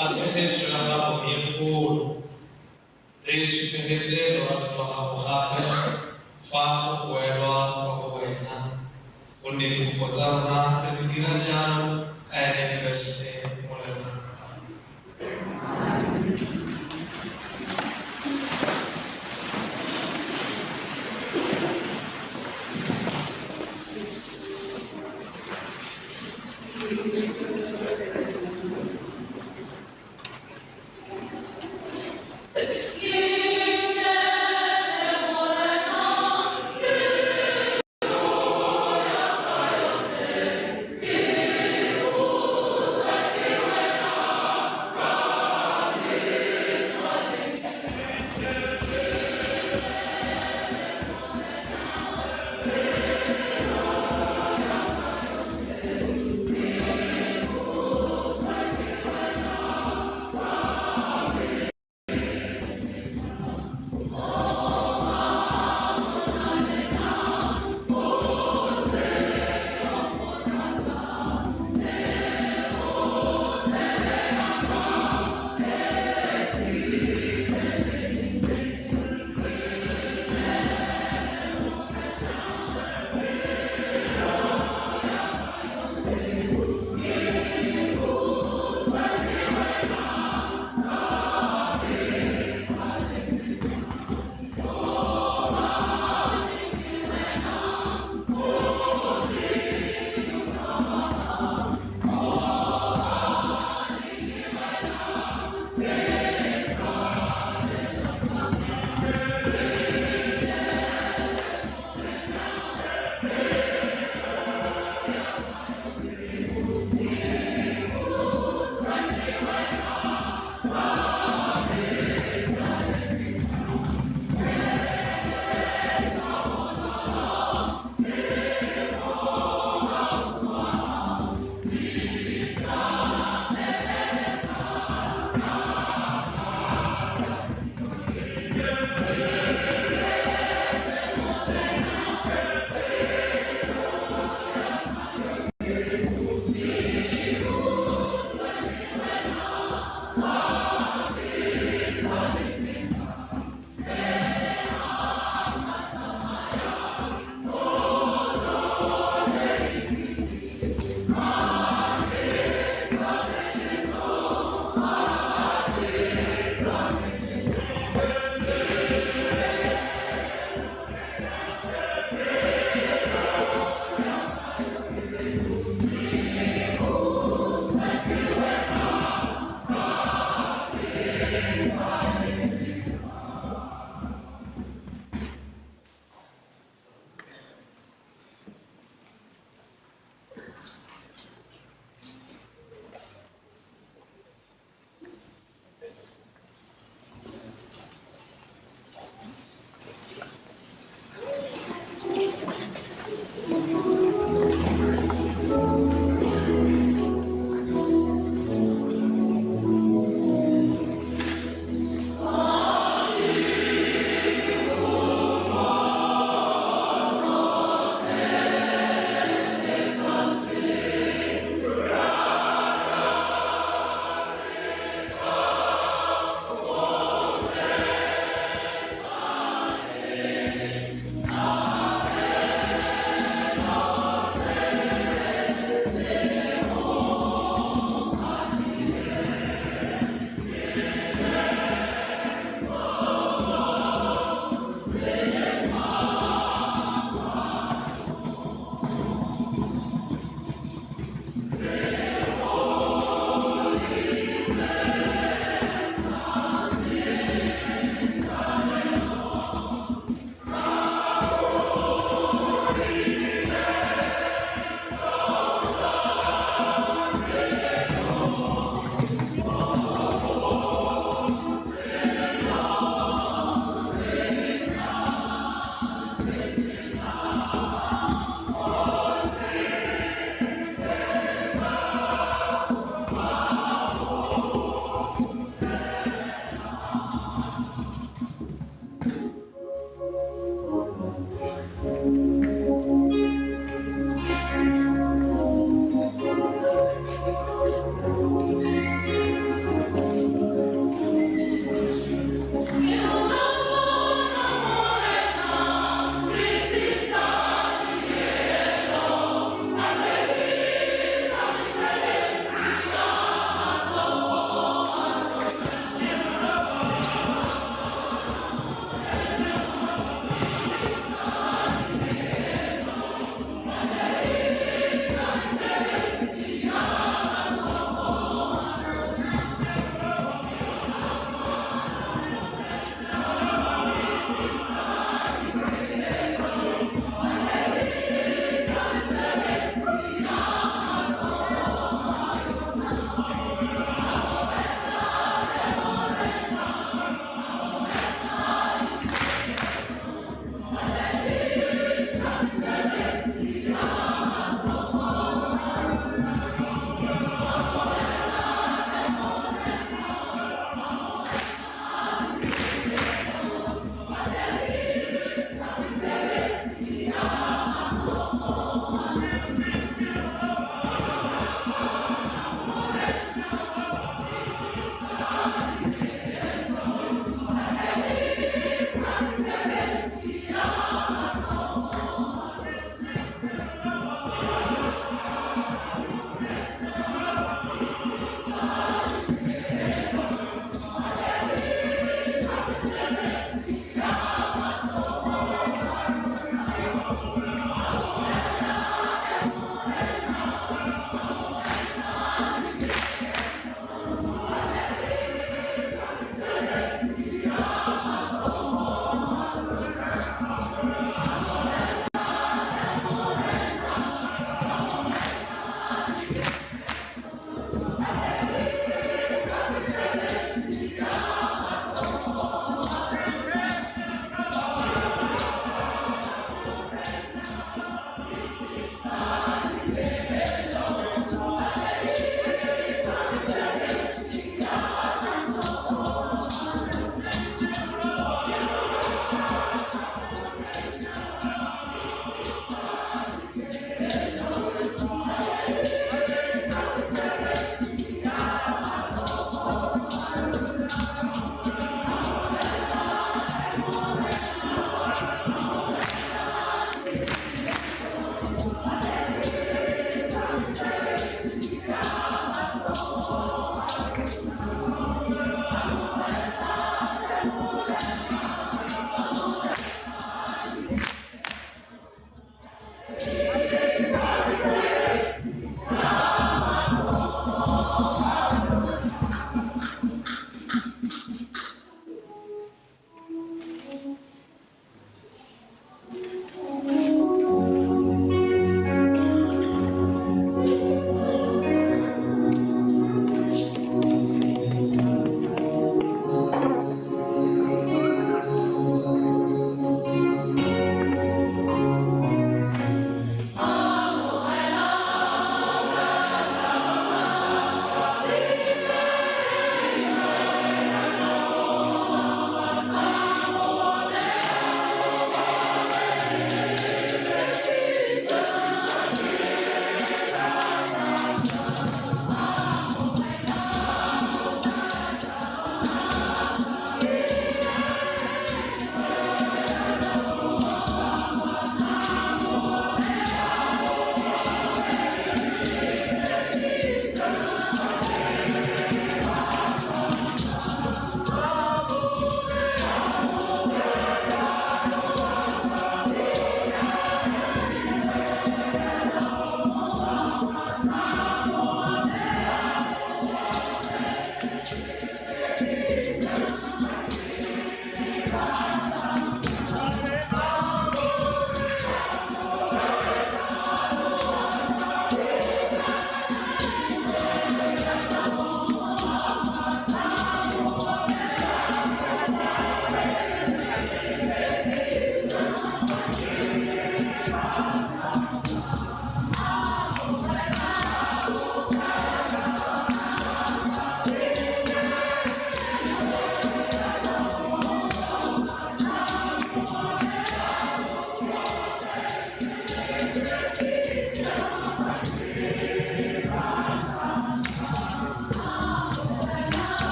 Speaker 1: a tshegetso ya gago e kgolo. Re supegetse lorato lwa gago gape fa go goelwa kwa go wena, gonne dikopo tsa rona re di dira jalo ka ene Keresete Morena. Amen.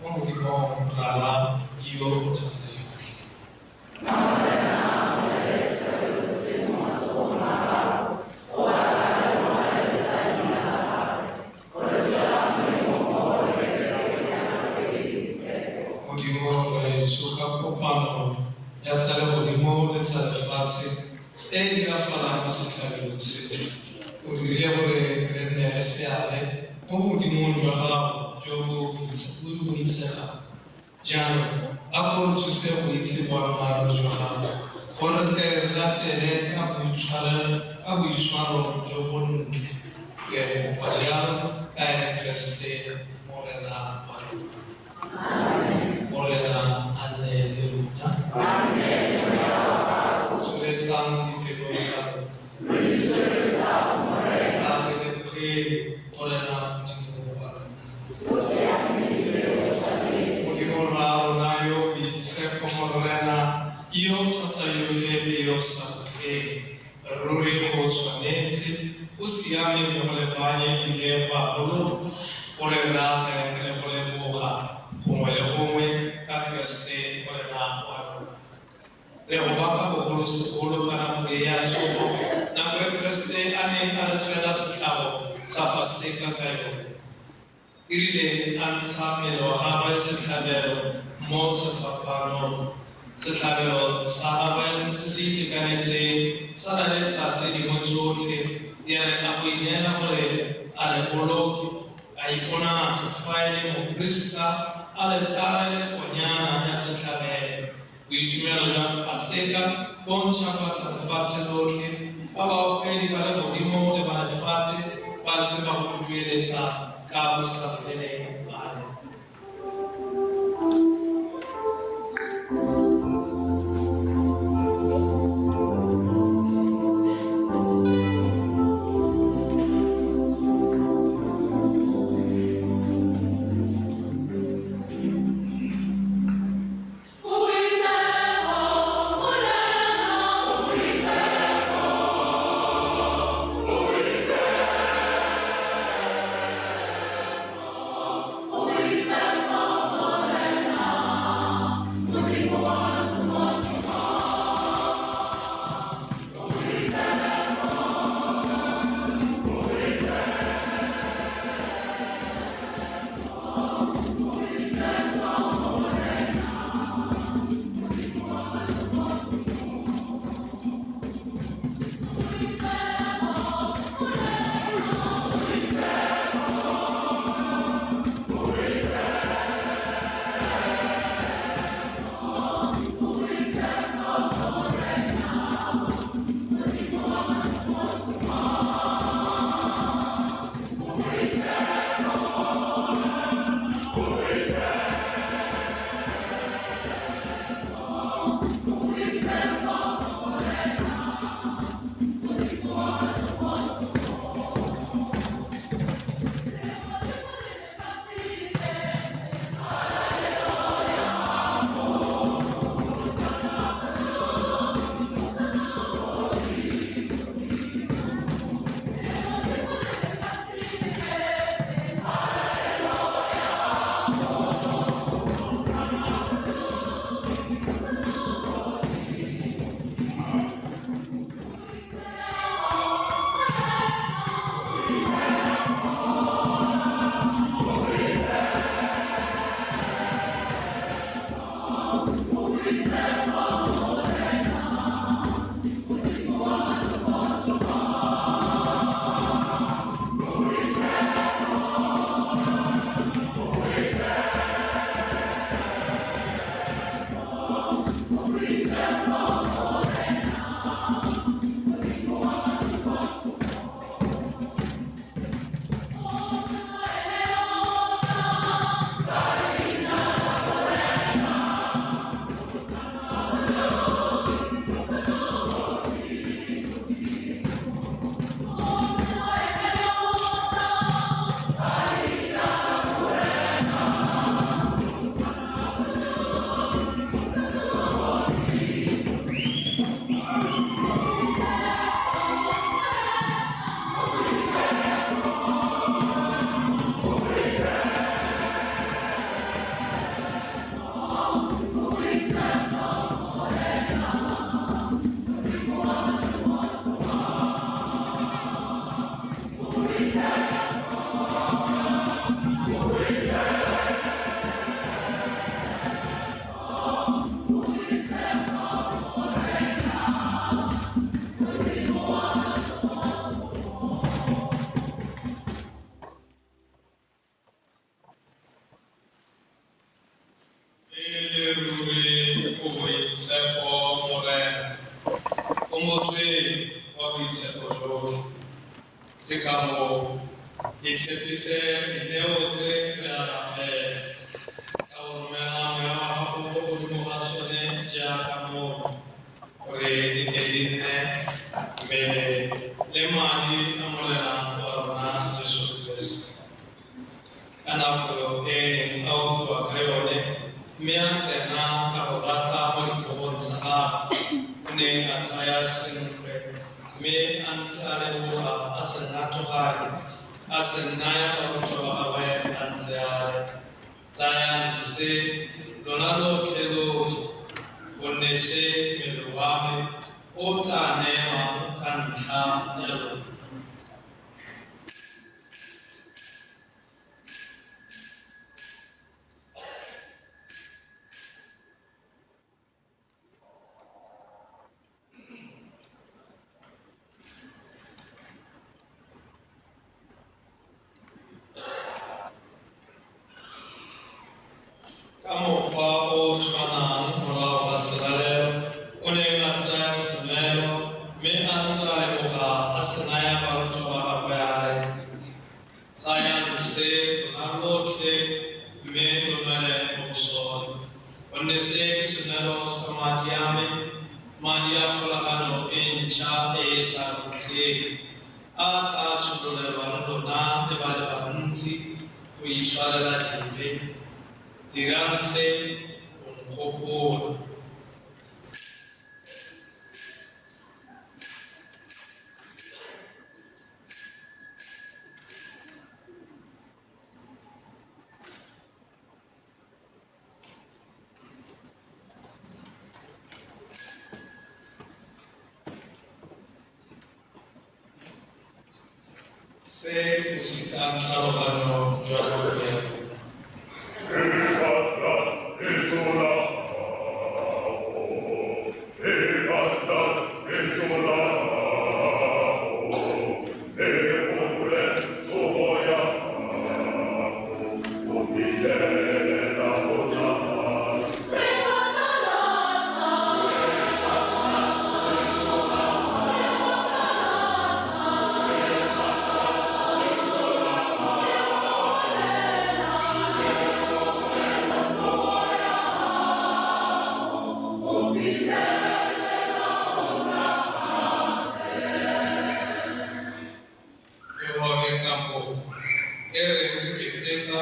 Speaker 1: mo Modimong Rara yo o thata yotlhe. Modimo Rraetsho, ka kopano ya tsa legodimo le tsa lefatshe e e dirafalang mo setlhabelong se, o dirile gore re nne le seabe mo Modimong jwa gago jo bo boitshegang. Jaanong a ko re thuse go itse boammaaruri jwa gago, gore re tle re latele ka boitshwaro jo bontle. Re a kopa jalo ka ene Keresete Morena wa rona. Morena a nne le lona. Tsholetsang dipelo tsa lona. A re lebogeng Morena Modimo wa rona. Modimo Rra rona yo o boitshepo, Morena yo o thata yotlhe le yo o sa khutleng, ruri go tshwanetse, go siame mme go lebanye ebile go a boloka gore re atle re go leboga gongwe le gongwe ka Keresete Morena wa rona. Re go baka bogolosegolo ka nako e ya tsogo, nako e Keresete a neng a re tswela setlhabo sa Paseka ka yone. E rile a ntsha mmele wa gagwe setlhabelo mo sefapanong, setlhabelo sa gagwe se se itekanetseng sa laletsa tse dingwe tsotlhe, ya re a go ineela gore a re boloke, a iponatsha fa e le moprista aletare le konyana ya setlhabelo. Boitumelo jwa Paseka bo ntšhafatsa lefatshe lotlhe, fa baopedi ba legodimo le ba lefatshe ba ntse ba go dudueletsa ka bosafeleng ba re.
Speaker 2: O
Speaker 1: Ruri o boitshepo Morena, o motswedi wa boitshepo jotlhe. Ke ka moo itshepise dineo tse re a rapela, ka go romela moya wa gago mo godimo ga tsone jaaka mono, gore di tle di nne mmele le madi a Morena wa rona Jesu Keresete. Ka nako e neng a okiwa ka yone, mme a tsena ka go rata mo dipogong tsa gagwe, o ne a tsaya senkgwe, mme a ntse a leboga a se ngathoganya, a se naya barutwa ba gagwe a ntse a re, tsayang se lona lotlhe lo je, gonne se ke mmele wa me o tla neelwang ka ntlha ya lona. Ka mokgwa o tshwanang morago ga selalelo, o ne a tsaya senwelo, mme a ntse a leboga a se naya barutwa ba gagwe a re, tsayang se lona lotlhe mme lo nwele mo go sone, gonne se ke senwelo sa madi a me, madi a kgolagano e ntšha e e sa khutleng, a tla tshololelwang lona le ba le bantsi go itshwarela dibe. Dirang se go nkgopola. Se ke bosikang tlhaloganyo jwa tumelo.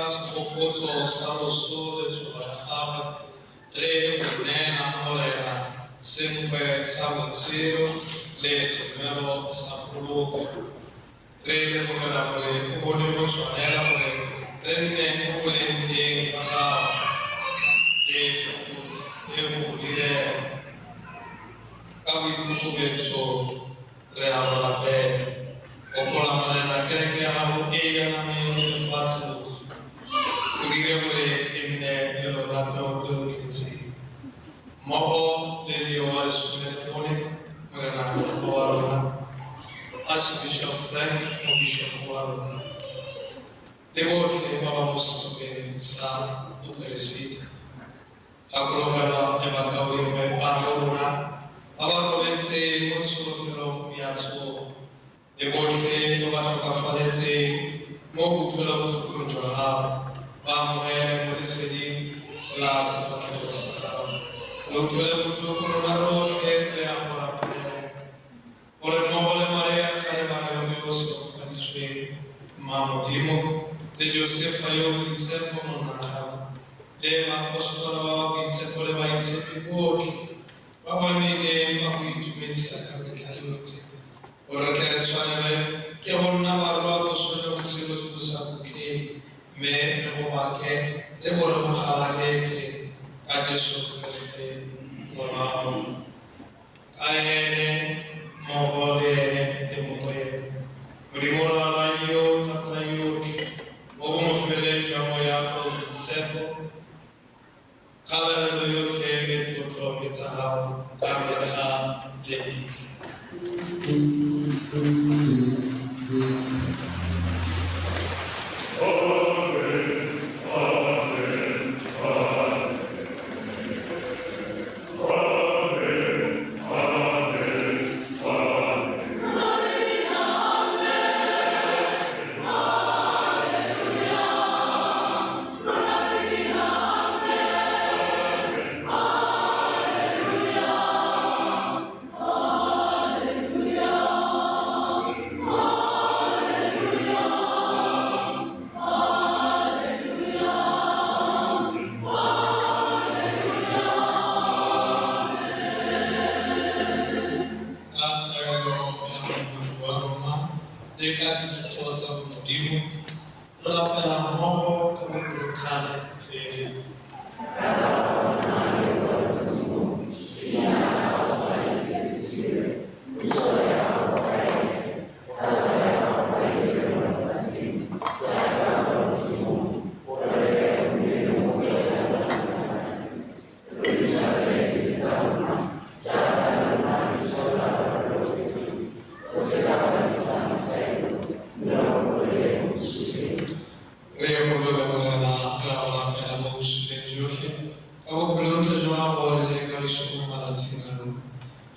Speaker 1: Segopotso sa loso le tsogo ya gagwe, re go neela Morena senkgwe sa botshelo le senwelo sa poloko. Re lebogela gore o bone go tshwanela gore re nne mo boleng teng jwa gago le go go direla. Ka boikokobetso re a go rapela. Gopola Morena kereke ya gago e e anameng le lefatshe lotlhe, o dire gore e nne le lorato le lo tletseng. Mmogo le Leo wa lesome le bone, Morena mogolo wa rona, Archbishop Frank mobishopo wa rona, le botlhe ba ba mo setlhopheng sa boperesiti. Gakologelwa le bakaulengwe ba rona ba ba robetseng mo tsholofelong ya tsogo, le botlhe ba ba tlhokafaletseng mo boutlwelobotlhokong jwa gago, ba amogele mo leseding la sefatlhego sa gago. Re utlwele botlhoko rona rotlhe re a go rapela, gore mmogo le Maria kgarebane yo o segofaditsweng, Mma Modimo, le Josefa yo o boitshepo monna gago, le baapostola ba ba boitshepo le baitshepi botlhe ba ba nnileng ba go itumedisa ka metlha yotlhe, gore re tle re tshwanelwe ke go nna barwa boswa jwa botshelo jo bo sa khutleng, mme re go bake le bo re go galaletse ka Jesu Keresete Morwao. Ka ene, mmogo le ene le mo go ene, Modimo Rara yo thata yotlhe, mo bongofeleng jwa Moya o o Boitshepo, kgalalelo yotlhe le tlotlo ke tsa gago ka metlha le metlha.
Speaker 2: Amen, amen, amen.
Speaker 1: Ka bopelontle jwa gago re neye kagiso mo malatsing a rona,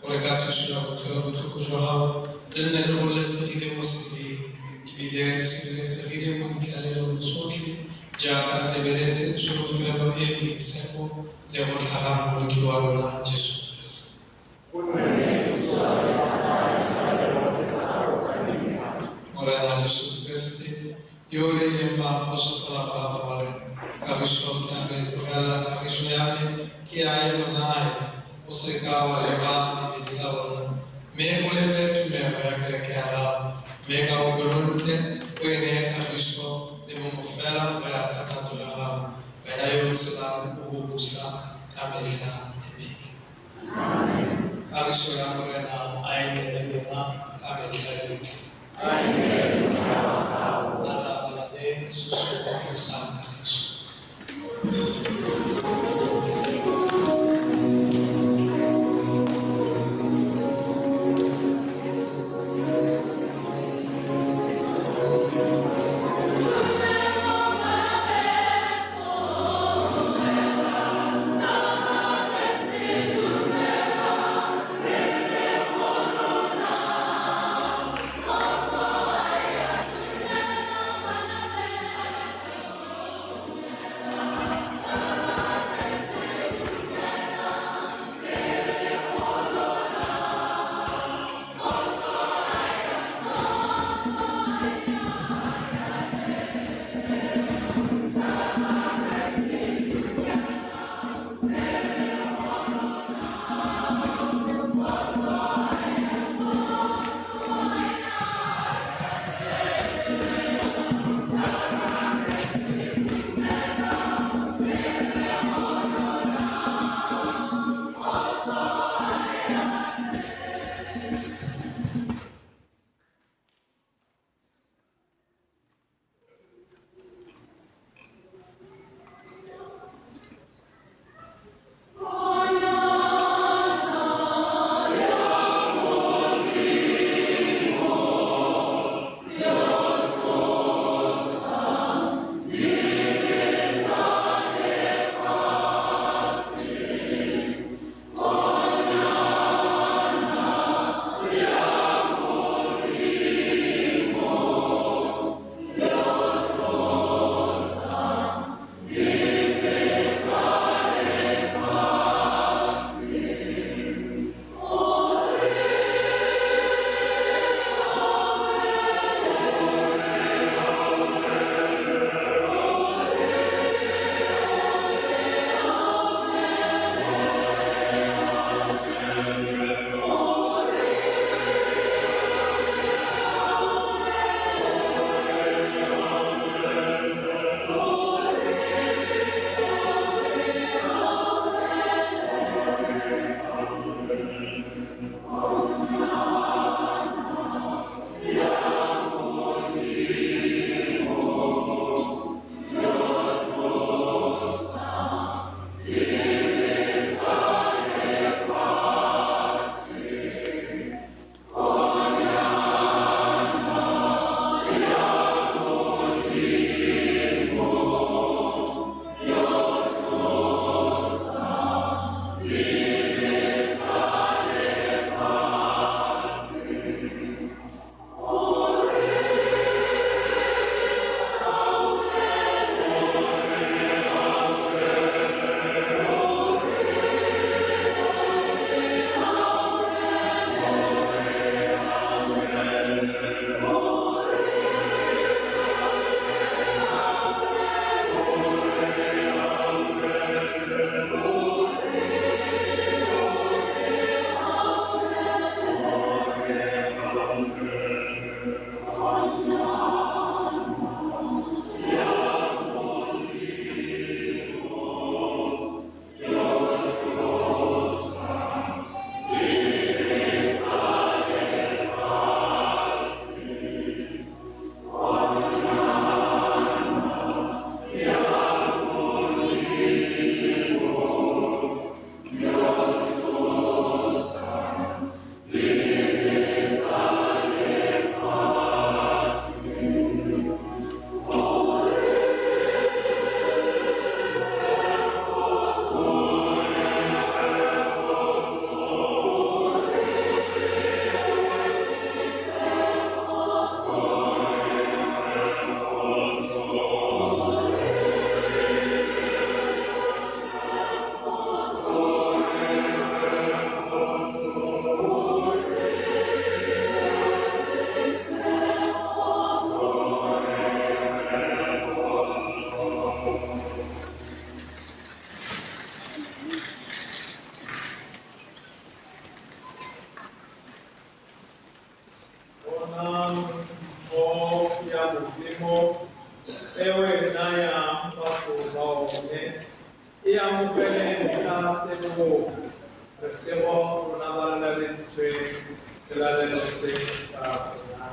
Speaker 1: gore ka thuso ya botlhoko jwa gago re nne re gololesegile mo sebeng ebile re sireletsegile mo ditlalelong tsotlhe jaaka re lebeletse tsholofelo e e boitshepo le go tlhaga Mmoloki wa rona Jesu Keresete. Morena Jesu Keresete yo o reileng baapostola ba gago wa re, kagiso ke a lo e tlogelela, kagiso ya me ke a e lo naya, o seka wa leba dibe tsa rona, mme o lebe tumelo ya kereke ya gago, mme ka bopelontle o e neye kagiso le bongwe fela go ya ka thato ya gago, wena yo o tshelang o bo busa ka metlha le metlha. Kagiso ya Morena a e nne le lona ka metlha yotlhe. A re abalaneng sesupo sa kagiso.
Speaker 5: Amogele ka tebogo re sego rona ba re laleditsweng selalelo se sa rona.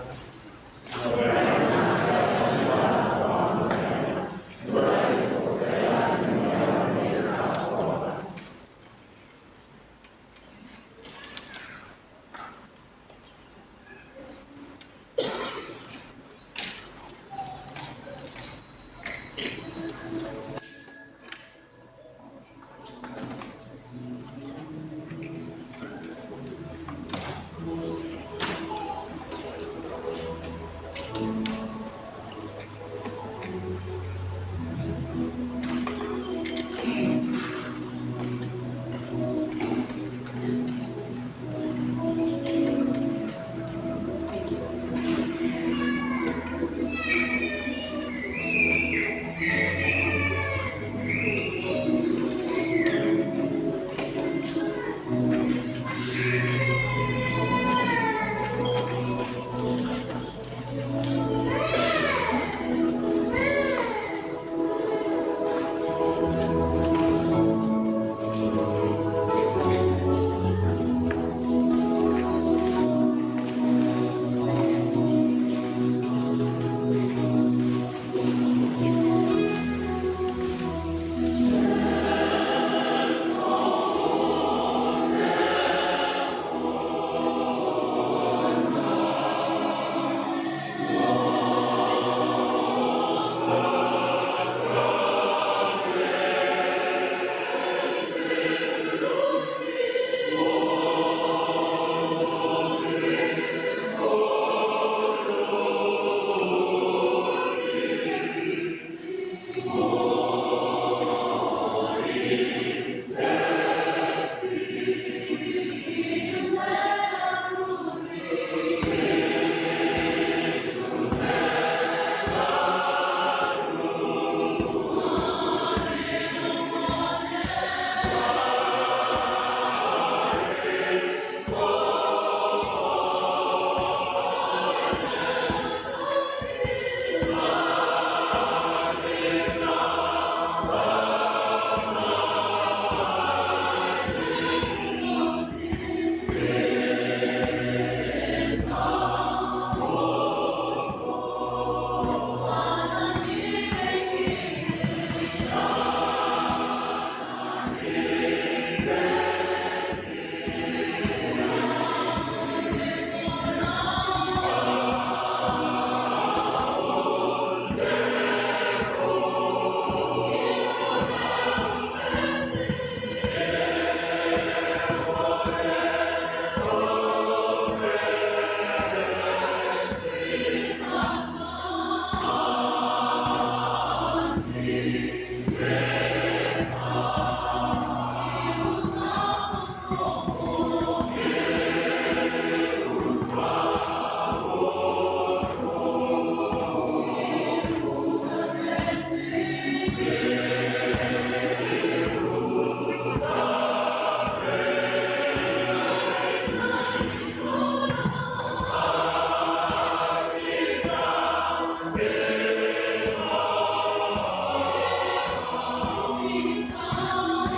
Speaker 2: Oh,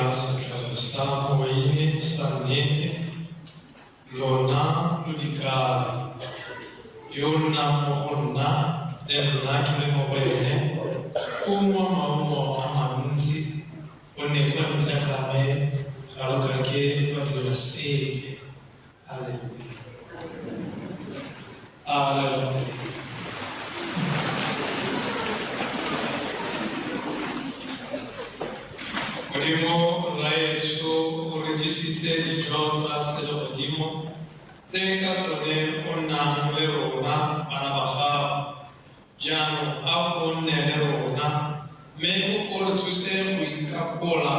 Speaker 1: nna setlhare sa moweine sa nnete, lona lo dikala. Yo o nnang mo go nna le nna ke le mo go ene, o ungwa maungo a mantsi, gonne kwa ntle ga me ga lo ka ke lwa dira sepe. Haleluya. Haleluya. Modimo Rraetsho o re jesitse dijo tsa selegodimo tse ka tsone o nnang le rona bana ba gago. Jaanong a o nne le rona, mme o ko re thuse go ikapola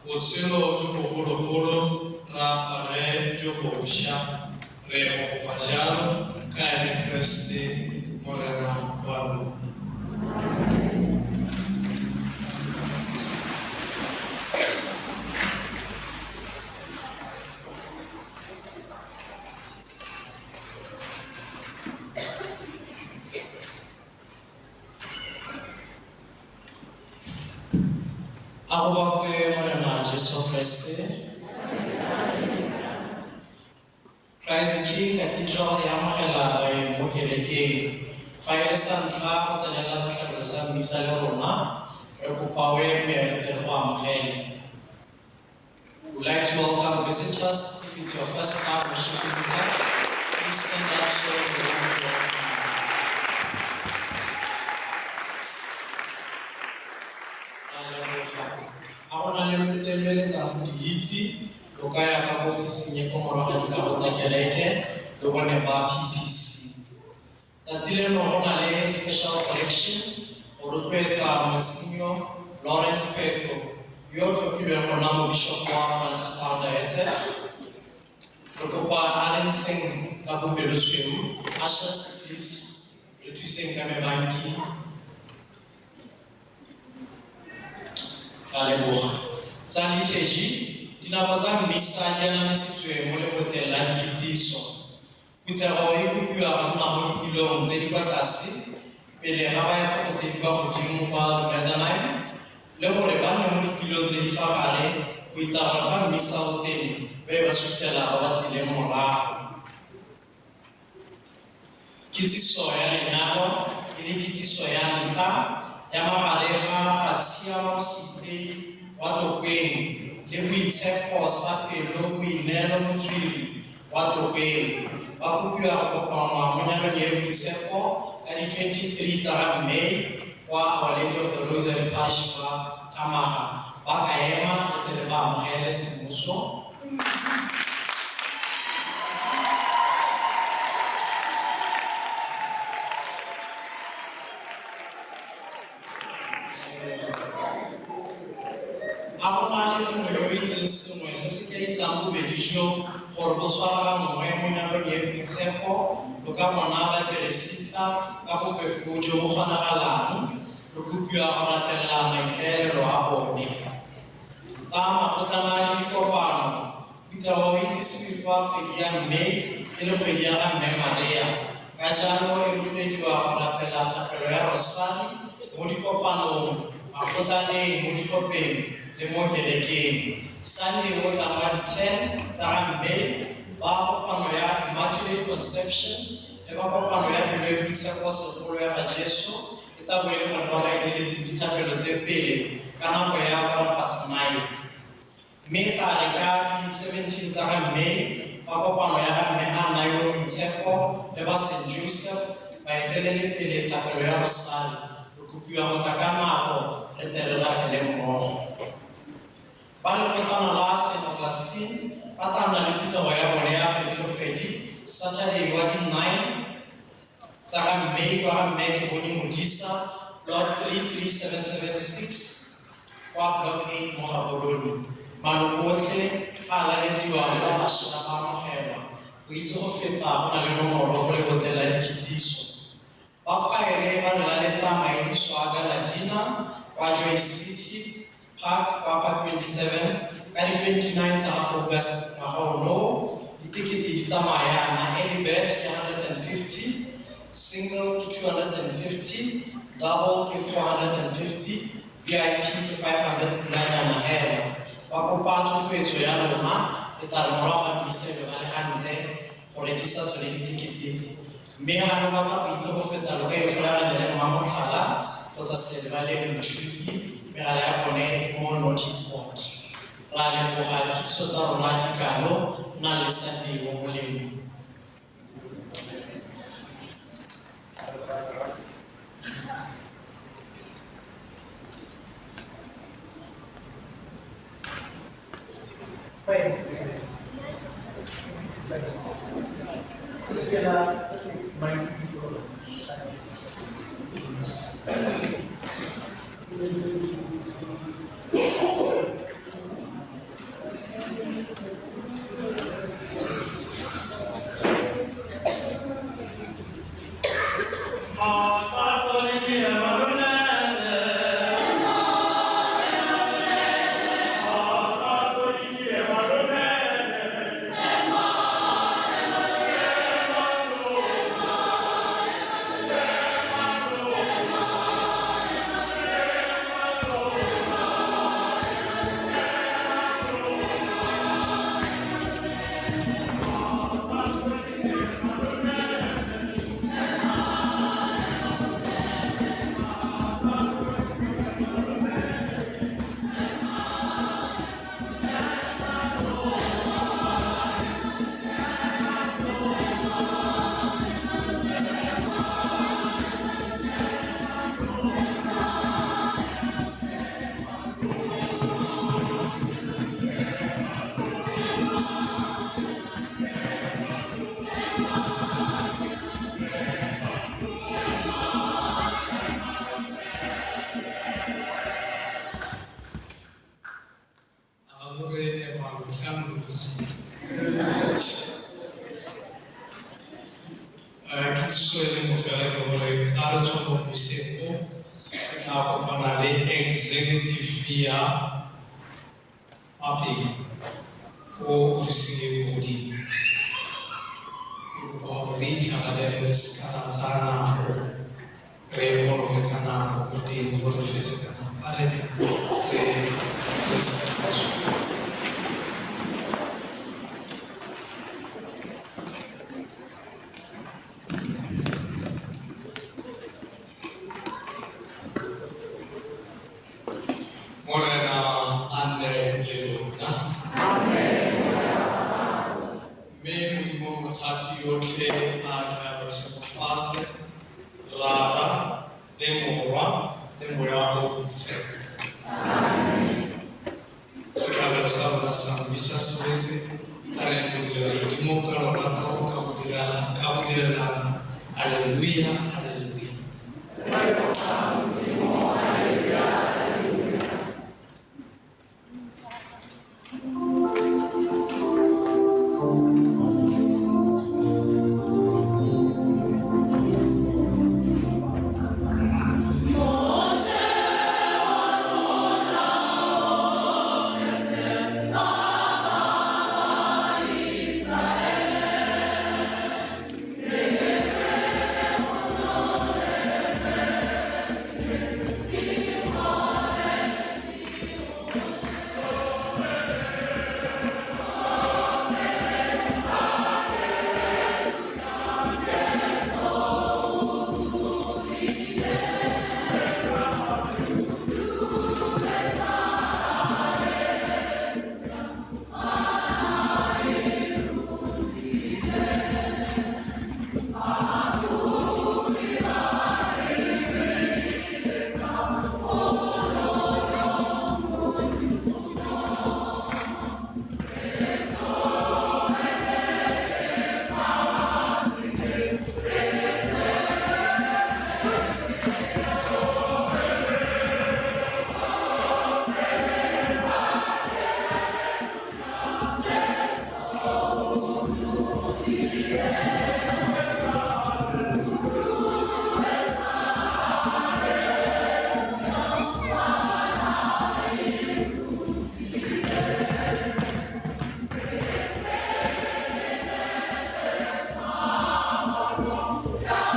Speaker 1: botshelo jo bogologolo re apare jo bošwa. Re go kopa jalo ka ene Keresete Morena wa rona.
Speaker 6: A go bakwe Morena Jesu Kriste. Christ the King Cathedral e amogela baeng mo kerekeng. Fa e le sa ntlha go tsenela setlhabelo sa mmisa le rona, re kopa o eme re tle re go amogele. We would like to welcome visitors. If it's your first time worshiping with us, please stand up so we can welcome you. Ga go na le tse lo eletsang go di itse, lo ka ya ka ko ofising e ko morago ga dikago tsa kereke le bone ba PPC. Tsatsi leno go na le special collection go rotloetsa Monsignor Lawrence Peto yo o tlhophilweng go nna mobishop wa Francistown Diocese. Re kopa a re ntsheng ka bopelotshweu. Ushers, please, re thuseng ka mebanki. Ra leboga. Tsa liturgy, dinako tsa mmisa di anamisitswe mo lebotleng la dikitsiso. Phuthego e kopiwa go nna mo ditilong tse di kwa tlase pele ga ba ya go tse di kwa godimo kwa mezzanine, le gore ba nne mo ditilong tse di fa gare go itsa gore fa mmisa o tsene ba e ba sutela ba ba tsileng morago. Kitsiso ya lenyalo e le kitsiso ya ntlha ya magare ga Tshiamo Seipei wa Tlokweng le Boitshepo sa Pelo Boineelo Motswiri wa Tlokweng. Ba kopiwa go kopanngwa mo nyalong e boitshepo ka di-23 tsa ga May kwa Our Lady of the Rosary Parish kwa Thamaga. Ba ka ema re tle re ba amogele semmuso. A go na le mongwe yo o itseng sengwe se se ka itsang bobedi jo gore bo tshwaraganngwe mo nyalong e boitshepo, lo ka bona baperesita ka bofefo jo bo kgonagalang. Re kopiwa go latelela maikaelelo a bone. Tsa makgotlana le dikopano, phuthego e itsisiwe fa kgwedi ya May e le kgwedi ya ga Mme Maria. Ka jalo e rotloediwa go rapela thapelo ya Rosari mo dikopanong, makgotlaneng, mo ditlhopheng le mo kerekeng. Sunday o tlang wa di-10 tsa ga May, ba kopano ya Immaculate Conception le ba kopano ya Pelo e Boitshepo Segolo ya ga Jesu e tla bo e le bone ba ba eteletseng dithapelo tse pele ka nako ya 9:15. Mme e tla re ka di-17 tsa ga May, ba kopano ya ga Mme Anna yo Boitshepo le ba St. Joseph ba etelele pele thapelo ya Rosari. Re kopiwa go tla ka nako re tle re rapele mmogo. Ba lekgotlana la St. Augustine ba tla nna le phuthego ya bone ya kgwedi le kgwedi Saturday wa di-9 tsa ga May kwa ga Mme Kebonye Modisa, plot 33776 kwa block 8 mo Gaborone. Maloko otlhe a lalediwa le ba bašwa ba amogelwa. Go itse go feta go na le nomoro go lebotleng la dikitsiso. Ba khwaere ba re laletsa maediso a Galadina kwa Joy City Park kwa Park 27 ka di-29 tsa August ngwaga ono. Ditekete di tsamaya yana: early bird ke 150, single ke 250, double ke 450, VIP ke 500 pulanyana hela. Ba Ba kopa thotloetso ya lona e tla re morago ga mmisa e be ba le ganne go rekisa tsone dithekete tse. Mme ga lo batla go itse go feta lo ka ikgolaganya le Mmamotlhala kgotsa Seleba le Motšhupi, megala ya bone e mo notice board. Ra leboga dikitsiso tsa rona di kalo, nnang le Sunday o molemo.
Speaker 1: Kitsiso e leng fela ke gore ga re tswa mo mmiseng o, re tla kopana le executive ya Mapeng ko ofising e ko godimo. Ke kopa gore re itlhaganele re seka ra tsaya nako, re goroge ka nako ko teng gore re fetse ka nako. A re neng re tshegofatso. Morena a nne le lona. Mme Modimo Mothati yotlhe a ke a lo tshegofatse, Rara le Morwa le Moya o Boitshepo. Setlhabelo sa rona sa mmisa se wetse, a re go direla Modimo ka lorato, ka go ka go direlana. Alleluia, alleluia.
Speaker 2: Yeah.